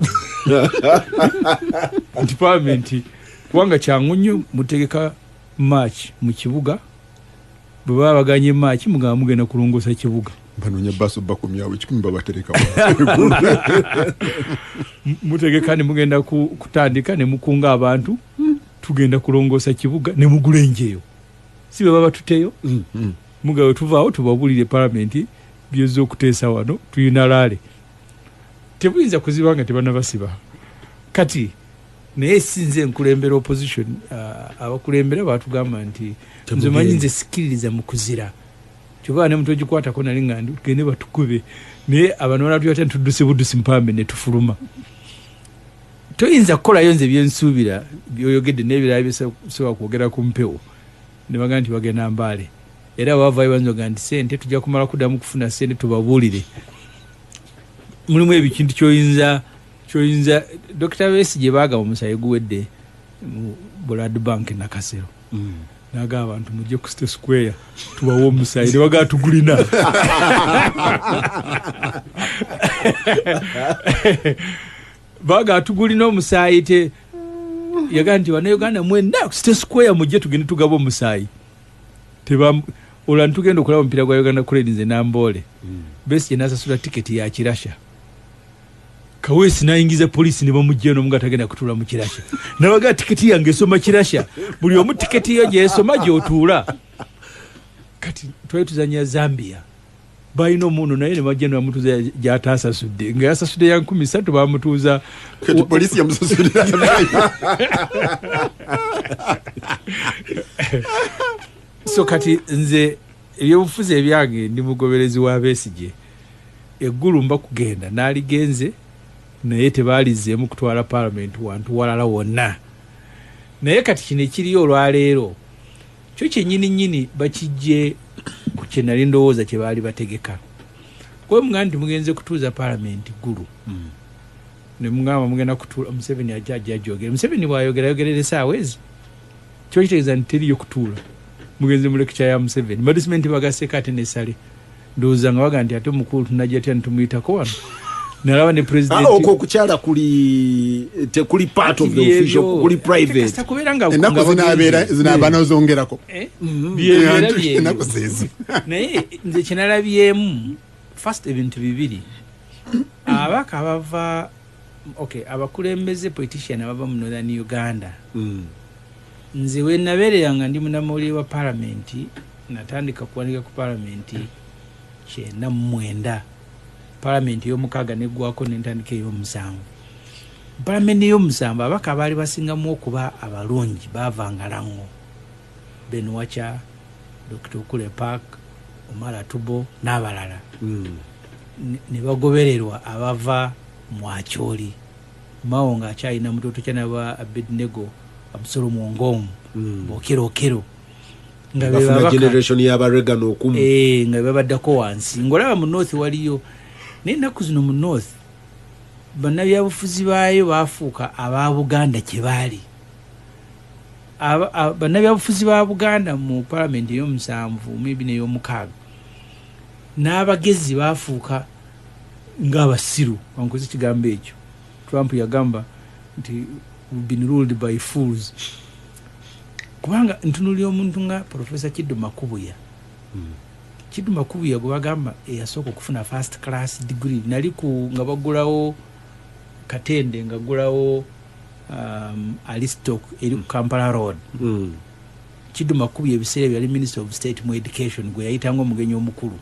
nti parliament, kubanga kyangu nnyo, mutegeka march mu kibuga, bwe baba baganye march mugamba mugenda kulongoosa kibuga. Banoonya baso bakomyawo 100 babatereka. Mutegeka ne mugenda kutandika ne mukunga abantu, tugenda kulongoosa kibuga, ne mugula enjeyo, si bwe baba tuteyo, mugawe tuvaawo tubabulire palamenti byezza okuteesa wano, tulina laale tebuyinza kuziba nga tebanabasiba. Kati naye sinze nkulembera opposition, abakulembera batugamba nti nze manyi nze sikkiririza mu kuzira, kyoba ne muntu ogikwatako nali nga tugende batukube, naye abantu banatuyata ntudduse buddusi mpambe ne tufuluma. Toyinza kukolayo nze byensuubira byoyogedde n'ebirala byesobola kwogera ku mpewo, ne bagamba nti bagenda Mbaale, era bavaayo banzoga nti sente tujja kumala kuddamu kufuna sente tubabuulire. Mulimu ebikintu kyoyinza Dr. Besigye baagaba omusaayi guwedde mu Blood Bank Nakasero, n'agamba abantu mujje ku State Square tubawe omusaayi, ne bagamba tugulina. Bagamba tugulina omusaayi, te yagamba nti bannayuganda mwenna ku State Square mujje tugende tugabe omusaayi. Olwo ntugenda okulaba omupiira gwa Uganda Cranes e Namboole, Besigye n'asasula tiketi ya Kirasha, Kaweesi n'ayingiza poliisi ne bamugjayo n'omu nga tagenda kutuula mu Kirasha, nabaga tiketi yange esoma Kirasha, buli omu tiketi yo gy'esoma gy'otuula. Kati twali tuzannya Zambia, balina omuntu naye ne bajja ne bamutuuza gy'ataasasudde, nga yasasudde ya 3,000 bamutuuza kati poliisi yamusasulira. So kati nze ebyobufuzi ebyange ndi mugoberezi wa Besigye, eggulu mba kugenda naaligenze, naye tebaalizeemu kutwala parliament wantu walala wonna. Naye kati kino ekiriyo olwaleero kyo kyennyini nnyini bakijje ku kye nali ndowooza kye baali bategeka. Kuba mugamba nti mugenze kutuuza parliament Ggulu, ne mugamba mugenda kutuula, Museveni ajja ajja ajogere. Museveni bw'ayogera ayogerera essaawa ezi, kiba kitegeeza nti teriyo kutuula, mugenze mu lecture ya Museveni. Badismenti bagaseeko ate nesale, ndowooza nga bagamba nti ate omukulu tunajja tya netumuyitako wano. Nalaba ne president okwo okukyala kuli tekuli part of the official, kuli private. Ennaku zinaabeera zinaaba n'ozongerako. Ennaku zeezo. Naye nze kye nalabyemu first ebintu bibiri, ababaka abava okay, abakulembeze politician abava mu Northern Uganda, nze we nabeerera nga ndi munnamawulire wa parliament, natandika kuwanika ku parliament 99, parliament ey'omukaaga neggwako nentandika ey'omusanvu. Parliament ey'omusanvu ababaka abaali basingamu okuba abalungi baavanga Lango, Ben Wacha, Dr. Okule Park, Omar Atubo n'abalala, ne bagobererwa abava mu Acholi, Mao ng'akyalina mutoto kyanaba Abednego, Absalom Ongom, Bokero Okero, nga be bafuna generation y'aba Reagan okumu, nga babaddako wansi. Ng'olaba mu North waliyo, naye ennaku zino mu North bannabyabufuzi baayo baafuuka aba Buganda kye baali. Bannabyabufuzi ba Buganda mu parliament ey'omusanvu maybe n'ey'omukaaga n'abagezi baafuuka ng'abasiru, wankoze ekigambo ekyo. Trump yagamba nti we've been ruled by fools, kubanga ntunuulira omuntu nga Professor Kiddu Makubuya. Kiddu Makubuya gwe bagamba eyasooka okufuna first class degree, nali ku nga bagulawo Katende, nga gulawo Alistok eri ku Kampala Road. Kiddu Makubuya ebiseera byali Minister of State mu Education, gwe yayitanga omugenyi omukulu.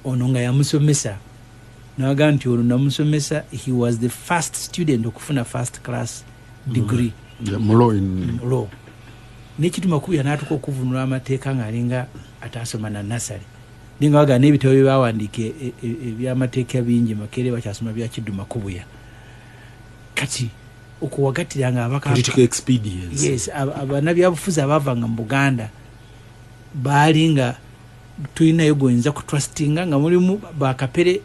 Ono nga yamusomesa, naga nti ono namusomesa, he was the first student okufuna first class degree. Mu law in law. Ne Kiddu Makubuya n'atuuka okuvunula amateeka ng'alinga atasoma na nasale, naye nga bagamba n'ebitabo bye bawandiika ebyamateeka bingi Makerere bakyasoma bya Kiddu Makubuya. Kati okuwagattiranga abaka Political expedience. Yes, abannabyabufuzi abaavanga mu Buganda baali nga tulinayo gwoyinza kutrustinga, nga mulimu bakapere,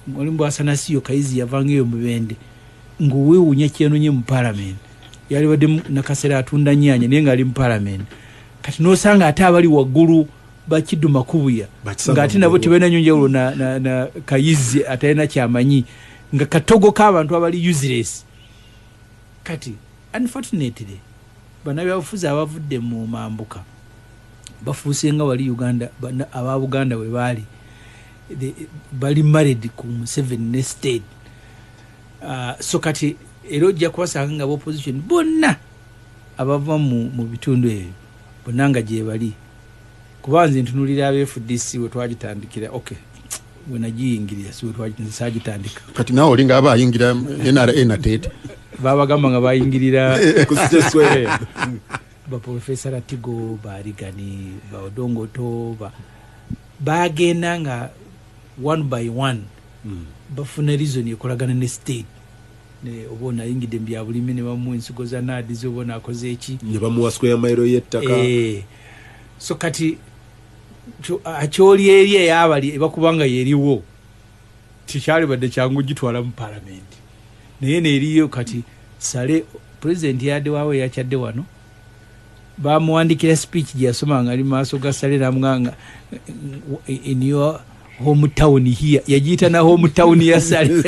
mulimu bwasanasiyo Kayizi yavanga eyo Mubende, ngaowewuunya kyenonye mu parliament, yalibadde Nakasera atunda nyanya naye ngaali mu parliament. Kati nosanga ate abali waggulu Bakiddu Makubuya Bakisanga ng'ate nabo mu tebalina nnyo njawulo na Kayizi atalina kyamanyi, nga katogo k'abantu abali useless. Kati unfortunately bannabyabufuzi abavudde mu mambuka bafuuse nga wali Uganda aba Buganda bwe baali bali married ku Museveni ne state. So kati era ojja kubasanga nga opposition bonna abava mu bitundu ebyo bonna nga gye bali, kuba nze ntunulira aba FDC we twagitandikira, okay, we nagiyingirira, si we nze saagitandika. Kati naawe olinga aba ayingira NRA nateete. Babagamba nga bayingirira Ku State Square. Baprofesa Latigo, Barigani, Baodongoto, bagenda nga one by one bafuna reason ekolagana ne state. Oba onayingidde mu byabulimi ne bamuwa ensigo za naadizi, oba onaakoze eki, ne bamuwa square mile y'ettaka. So kati akyoli eri eyabali ebakubanga yeriwo tekyalibadde kyangu gitwala mu palamenti, naye neeriyo. Kati sale pulezidenti yadde waawe yakyadde wano, bamuwandikira speech gye yasoma nga ali mu maaso ga Sale, namugamba in your hometown here, yagiyita na hometown ya Sale.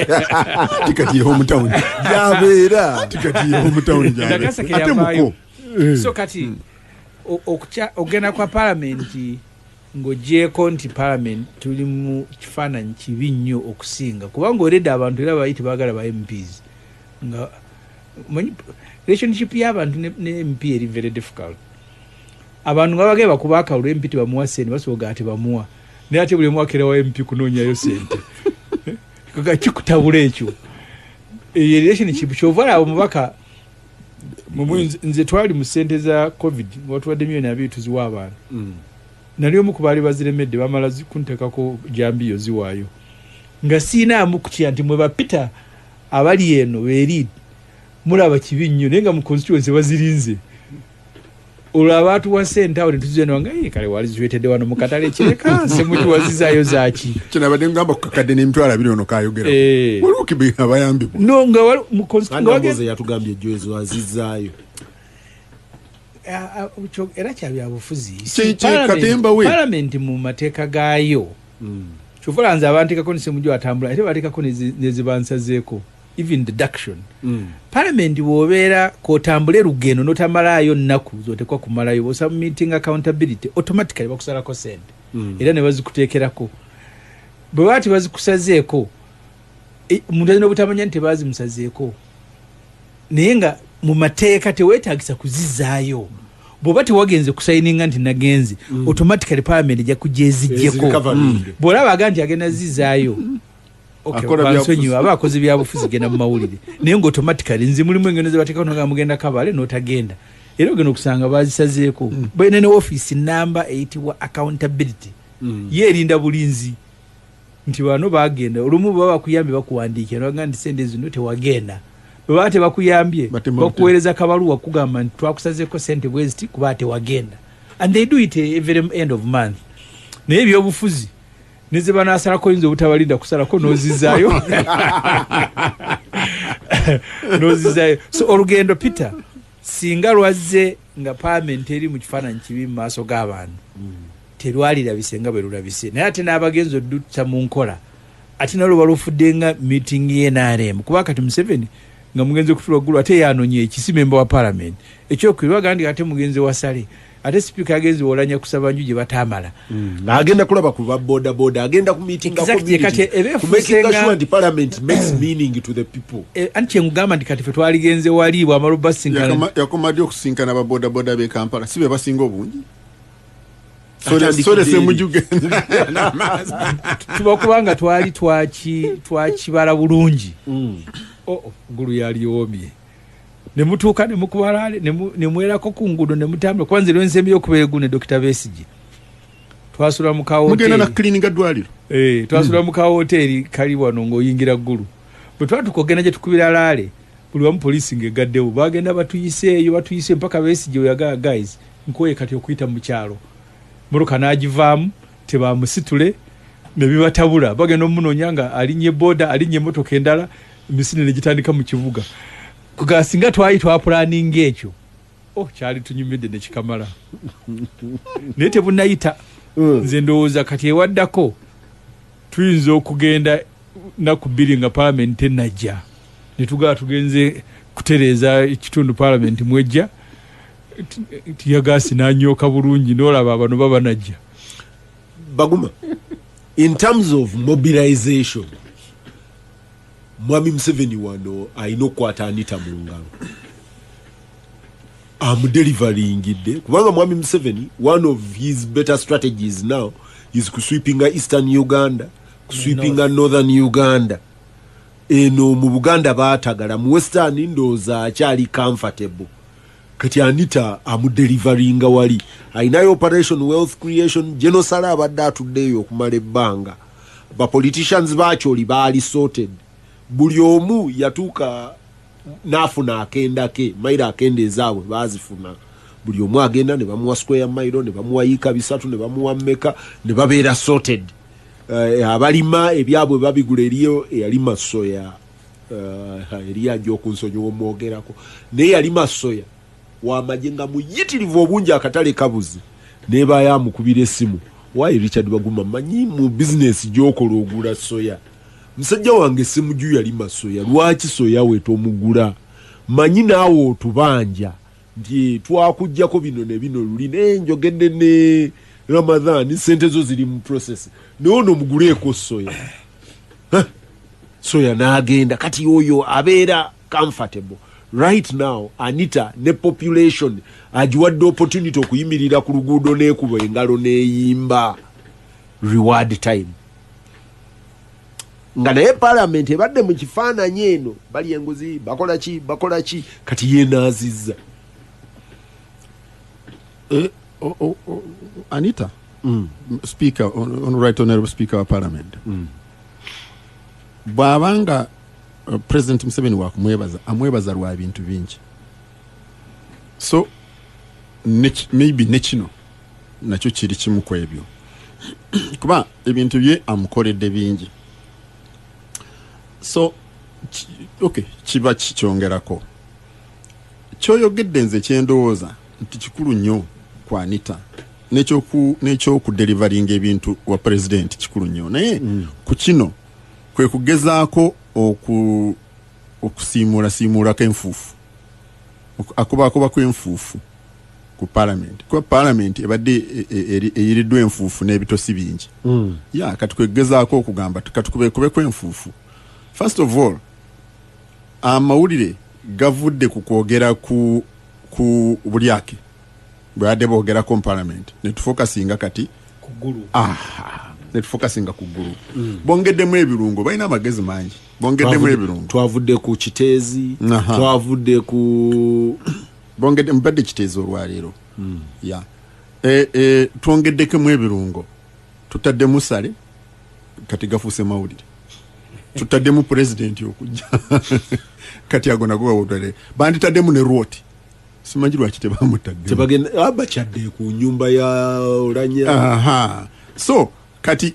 Ati kati ye hometown. Gyabeera. Ati kati ye hometown gyabeera. Nakaseke Ate yavaayo. muko. So kati ogenda kwa palamenti ng'ogyeko nti palamenti tuli mu kifaananyi kibi nnyo okusinga, kubanga oredde abantu era bayi tebaagala ba MPs, nga omanyi relationship y'abantu ne MP eri very difficult. Abantu nga bagenda bakuba akalulu, MP tebamuwa sente, basobola ate bamuwa, naye ate buli omu akera wa MP kunoonyayo sente. Kaga kikutabula ekyo, eyo relationship. Kyova olaba omubaka nze twali mu sente za COVID nga watuwadde 20 million tuziwa abantu, nali omu ku baali baziremedde, bamala kunteekako jambiyo ziwaayo, nga siinaamu kutya nti mwe bapita abali eno beeri mulaba kibi nnyo, naye nga mu constituency bazirinze. Olwo abaatuwa sente awo netuzeno nga "Eh, kale wali ziwetedde wano mu katale kireka semukiwazizaayo zaaki?" Kyenabadde ngamba ku kakadde n'emitwalo 20 ono kayogera. Waliwo kibi abayambibwa. No, nga wali mu Kandi nga Mboze yatugambye ejjo ezo azizaayo. Era kya byabufuzi. Katemba we. Parliament mu mateeka gaayo, kyova olaba nze abanteekako nesemujo atambula, ate bateekako nezibansazeeko, even deduction. Parliament bw'obeera k'otambule lugendo n'otamalaayo nnaku zotekwa kumalayo, osubmitting accountability, automatically bakusalako sente era ne bazikuteekerako. Bwe baba tebazikusazeeko, omuntu alina obutamanya nti tebazimusazeeko, naye nga mu mateeka teweetagisa kuzizaayo. Bw'oba tewagenze kusayininga nti nagenze, automatically parliament ejja kujja eziggyeko. Ezirikavaringe. Bw'olaba aga nti agenda zizaayo, okay, Akola bansonyiwe, byabufuzi. aba akoze byabufuzi, genda mu mawulire, naye nga automatically nze mulimu engendo zebateekako nga mugenda Kabale n'otagenda, era ogenda okusanga bazisazeeko. Balina ne ofiisi namba eyitibwa accountability, ye erinda bulinzi nti bano bagenda. Olumu baba bakuyambye bakuwandiikira nabaga nti sente zino tewagenda. Bwe baba tebakuyambye, Batema. bakuweereza kabaluwa kugamba nti twakusazeeko sente bweziti kuba tewagenda, and they do it every end of month. Naye ebyobufuzi neze banasalako oyinza obutabalinda kusalako nozizaayo, nozizaayo. So olugendo, Peter, singa lwazze nga parliament eri mu kifaananyi kibi mu maaso g'abantu, terwalirabise nga bwe lulabise. Naye ate n'abagenzi odutta mu nkola, ate nalwo balufudde nga meeting ye NRM, kuba kati Museveni nga mugenzi okutula ggulu ate yanonye ekisi member wa parliament. Ekyokubiri baga nti ate mugenzi wasale, ate sipiika yagenzi wolanya kusaba nju gye batamala. Agenda kulaba ku ba boda boda, agenda ku meeting Exactly, kati eba efuuse sure nti parliament makes meaning to the people. Anti kyengugamba nti kati fe twaligenze wali bwamala obasinkana. Yakoma ddi okusinkana ababodaboda b'e Kampala? Si be basinga obungi? Sore Semujju. Tuba kubanga twali twakibala bulungi. Oh, Gulu yali omye. Ne mutuuka ne mukubala ne mwerako ku nguudo ne mutambula. Kwanza lwensembye okubeera ne Dr. Besigye. Twasula mu ka Mugenda na cleaning addwaliro. Twasula mu ka hoteli kali wano ng'oyingira Gulu. Bwe twatuuka ogenda gye tukubira laale, buli wamu poliisi ng'egaddewo. Bagenda batuyiseeyo, batuyise mpaka Besigye we yagamba, guys, nkoye kati okuyita mu kyalo. Mmotoka n'agivaamu, tebamusitule, ne bibatabula. Bagenda omunoonya nga alinnye boda, alinnye emmotoka endala, emisinde ne gitandika mu kibuga. Kuga singa twali twapulaninga ekyo, oh, kyali tunyumidde ne kikamala. Naye tebunnayita. Nze ndowooza kati ewaddako tuyinza okugenda nnaku 2 nga paalamenti tennajja, ne tugaba tugenze kutereeza ekitundu paalamenti mwejja, tiyagaasi n'anyooka bulungi n'olaba bano baba najja. Baguma, in terms of mobilization, Mwami Museveni wano alina okukwata Anita mu ngalo amudeliveringidde, kubanga Mwami Museveni, one of his better strategies now is kusweepinga Eastern Uganda, kusweepinga Northern Uganda. Eno mu Buganda baatagala, mu Western ndowooza akyali comfortable. Kati Anita amudeliveringa wali alinayo Operation Wealth Creation. Genosala abadde atuddeeyo okumala ebbanga, ba politicians bakyoli baali sorted, buli omu yatuuka n'afuna akenda ke, mayiro akenda ezaabwe baazifuna. Buli omu agenda ne bamuwa square mailo, ne bamuwa yiika 3, ne bamuwa mmeka, ne babeera sorted. Abalima ebyabwe babigula. Eriyo eyalima soya, eriyo ajja okunsonyiwa omwogerako, naye yalima soya wamagye nga muyitirivu obungi, akatale kabuze, nebayo amukubira essimu, waayi Richard Baguma, manyi mu bizinesi gyokola ogula soya, musajja wange Semuju yalima soya, lwaki soya we tomugula? Manyi naawe otubanja nti twakuggyako bino ne bino luli, naye njogedde ne Ramadhan, sente zo ziri mu process, naye ono muguleeko soya. Soya n'agenda. Kati oyo abeera comfortable. Right now Anita ne population agiwadde opportunity okuyimirira ku luguudo n'ekuba engalo n'eyimba reward time, nga naye parliament ebadde mu kifaananyi eno bali enguzi, bakola ki, bakola ki, kati yenaazizza. Anita, speaker, on right honorable speaker wa parliament, bw'abanga President Museveni wakumwebaza, amwebaza lwa bintu bingi. So maybe ne kino nakyo kiri kimu ku ebyo, kuba ebintu bye amukoledde bingi. So okay, kiba kikyongerako kyoyogedde. Nze kyendowooza nti kikulu nnyo ku Anita n'ekyokudeliveringa ebintu wa president kikulu nnyo, naye ku kino kwe kugezaako okusiimuula siimuulako enfuufu, akubaakubako enfuufu ku parliament, kuba parliament ebadde eyiriddwa enfuufu n'ebitosi bingi. Ya kati kwegezaako okugamba katukubekubeko enfuufu. First of all, amawulire gavudde ku kwogera ku bulyake bwe boogerako mu parliament, netufokasinga kati kugulu. Aha, netufokasinga ku ggulu. Bongeddemu ebirungo, balina amagezi mangi, bongeddemu ebirungo. Twavudde ku Kiteezi, twavudde ku Bongedde mbadde Kiteezi olwaleero ya twongeddekemu ebirungo, tutaddemu sale, kati gafuuse mawulire. Tutaddemu pulezidenti okujja, kati ago nago gawulire. Banditaddemu ne Rwot, simanyi lwaki tebamutaddemu. Tebagenda, bakyadde ku nyumba ya Olanya. Aha. So kati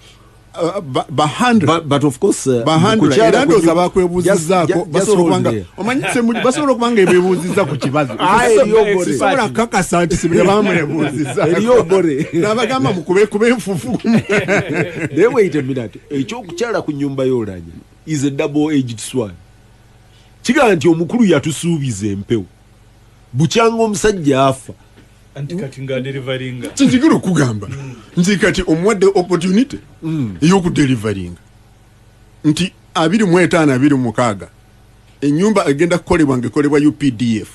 bahandla But of course bahandula kukyala era ndowooza bakwebuuzizaako. Just basobola hold okubanga there. Omanyi basobola okubanga ebeebuuzizza ku Kibazo. Ah, eriyo Obore. Sisobola kukakasa nti sibye bamwebuuzizza. Eriyo Obore. N'abagamba mukubekube enfufu. Naye wait a minute, ekyokukyala ku nyumba y'Olanya is a double edged sword. Kigamba nti omukulu yatusuubiza empewo bukyanga omusajja afa. Anti kati nga deliveringa. Kinjigala okugamba nti kati omuwadde opportunity ey'okudeliveringa nti 25 26 enyumba egenda kukolebwa nga ekolebwa UPDF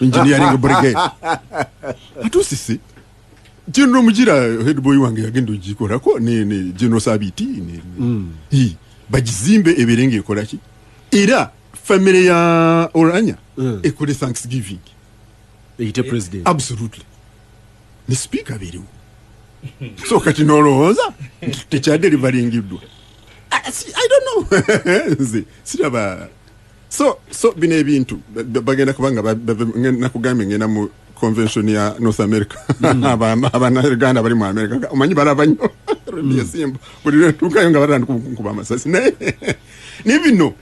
engineering brigade atuusisi. General Mugira, head boy wange, yagenda ogikolako ne General Sabiti ne bagizimbe ebeere ng'ekola ki, era family ya Oulanyah ekole thanksgiving. Eyite president. Absolutely, ne speaker biriwo. So kati nolowooza nti tekyadeliveringiddwa? I don't know, nze siraba. So bino ebintu bagenda kubanga nakugambye ngenda mu convention ya North America. Abannayuganda bali mu America, omanyi balaba nnyo Radio Simba. Buli lwentuukayo nga batandika nkuba amasasi, naye ne bino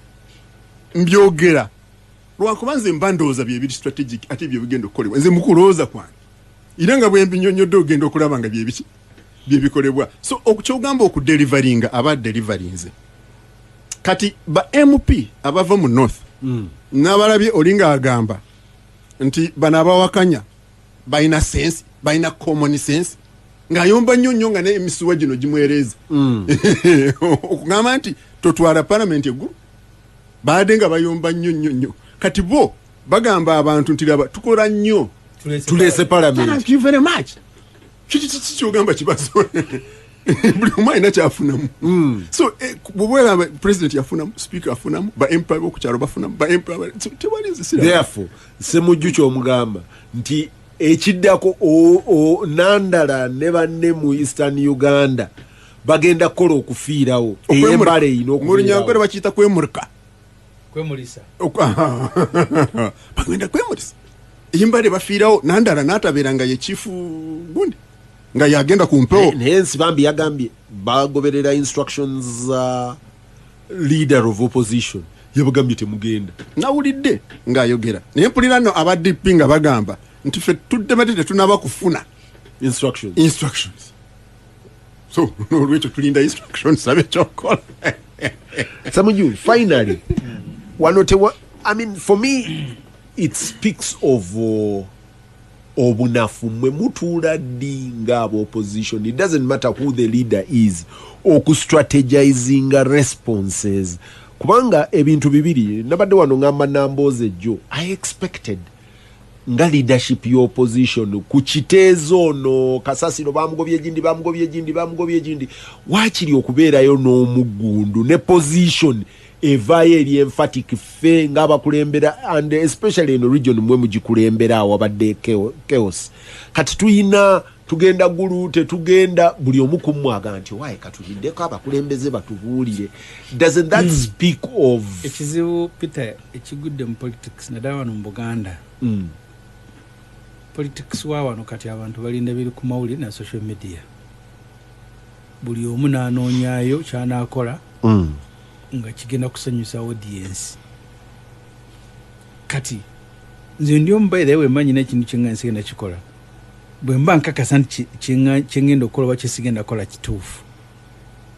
mbyogera lwakuba nze mba ndowooza byebiri strategic, ate bye bigenda okukolebwa. Nze mukulowooza kwange, era nga bwe mbinyonyodde, ogenda okulaba nga byebiki byebikolebwa. So kyogamba okudeliveringa, aba deliverinze. Kati ba MP abava mu north n'abalabye oli ng'agamba nti bano abawakanya balina sense, balina common sense, ng'ayomba nnyo nnyo nga n'emisuwa gino gimwereeza okugamba nti totwala palamenti eggulu. Baadde nga bayomba nnyo nnyo nnyo. Kati bo bagamba abantu nti laba tukola nnyo. Tuleese palamenti. Thank you very much. Kiki kyogamba kibazo? Buli omu alina kyafunamu. So bw'olaba president yafunamu, speaker afunamu, ba MP abokukyalo bafunamu, ba MP so tewali, nze siraba. Therefore Semujju kyomugamba nti ekiddako Nandala ne banne mu Eastern Uganda bagenda kukola okufiirawo, ey'embala eyina Mu Runyankore okufiirawo. bakiyita kwemurika. Kwemulisa. Bagenda kwemulisa eyimbale, bafiirawo. Nandala n'atabeera nga ye chief gundi nga yagenda ku mpewo. Naye Nsibambi yagambye bagoberera instructions za leader of opposition, yabagambye temugenda. Nawulidde ng'ayogera, naye mpulira nno aba DP nga bagamba nti ffe tuddemate tetunaba kufuna instructions. Instructions. So nolwekyo tulinda instructions abe kyokola. Samuju, finally, wano tewa, I mean, for me it speaks of obunafu. Mwe mutuula ddi ng'aba opposition, it doesn't matter who the leader is, okustrategizinga responses? Kubanga ebintu bibiri nabadde wano ngamba Nambooze ejjo, I expected nga leadership y'opposition ku kiteezo ono kasasiro bamugobye egindi, bamugobye egindi, bamugobye egindi, waakiri okubeerayo n'omuggundu ne position evaayo eri emphatic, ffe ng'abakulembera, and especially eno region mwe mugikulembera awabadde chaos. Kati tuyina tugenda gulu tetugenda, buli omu kummwaga nti waaye katuliddeko abakulembeze batubuulire. Doesn't that speak of Ekizibu, Peter, ekigudde mu politics, naddala wano mu Buganda, politics wa wano kati abantu balinda biri ku mawulire na social media. Buli omu n'anoonyayo kyanakola nga kigenda kusanyusa audience. Kati nze ndi omu, by the way, manyi n'ekintu kyenga nsigenda kikola bwe mba nkakasa nti kyengenda okukola oba kyesigenda kukola kituufu,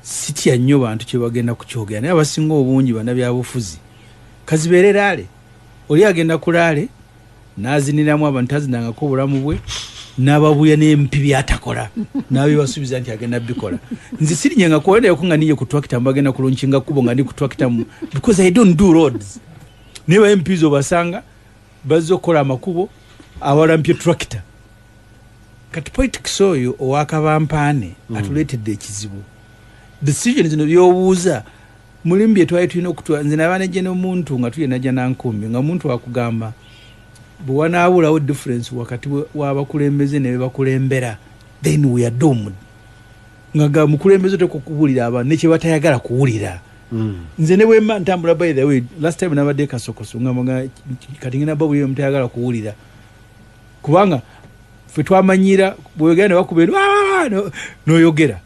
sitya nnyo bantu kyebagenda kukyogera. Naye abasinga obungi bannabyabufuzi kazibeere rally, oli agenda ku rally n'aziniramu abantu tazinangako obulamu bwe, n'ababuya n'empi byatakola n'abibasuubiza nti agenda bikola. Nze sirinyangako wendayoko nga niye ku tractor, mbagenda kulaunchinga kubo nga ndi ku tractor because I don't do roads. Naye ba MPs obasanga bazze okukola amakubo, awalampye tractor. Kati politics oyo owakabampaane atuleetedde ekizibu. Decision zino byobuuza mulimu bye twali tulina okutwa. Nze naba nejje n'omuntu nga tuli najja nankumbi nga muntu akugamba bwe wanaabulawo difference wakati w'abakulembeze ne bebakulembera, then we are doomed. Nga ga mukulembeze oteeka okubuulira abantu ne kye batayagala kuwulira. Nze ne bwemba ntambula, by the way, last time nabadde Kasokoso nga kati ngenda babulira mutayagala kuwulira, kubanga ffe twamanyira bweyogera ne bakuba eno, "Ah!" N'oyogera.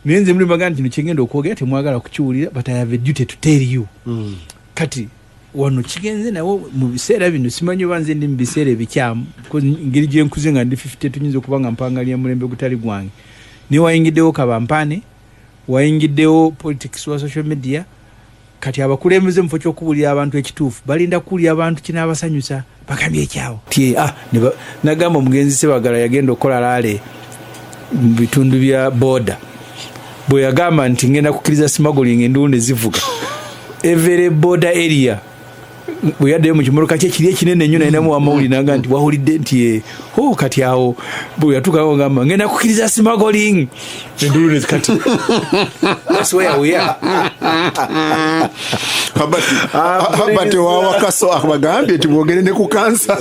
Naye nze muli bagamba nti kino kyengenda okwogera temwagala kukiwulira, but I have a duty to tell you. Kati wano kigenze nawo mu biseera bino, simanyi oba nze ndi mu biseera ebikyamu, because engeri gyenkuze nga ndi 50, tuyinza okuba nga mpangalira mulembe gutali gwange. Naye wayingiddewo kabampane, wayingiddewo politics wa social media. Kati abakulembeze mu kifo ky'okubuulira abantu ekituufu, balinda kuwulira abantu kinaabasanyusa, bagambye ekyawo. Ah, nagamba omugenzi Sebagala yagenda okukola rally mu bitundu bya border, bwe yagamba nti ngenda kukkiriza smuggling, enduulu ne zivuga every border area. Bwe yaddayo mu kimotoka kye kiri ekinene ennyo, nalinamu wamawulire naga nti wawulidde nti oh, kati awo bwe yatuukawo ngamba ngenda kukkiriza smuggling, endulu ne kati that's where we are. Herbert owawakaso abagambye nti bwogere ne ku kansa.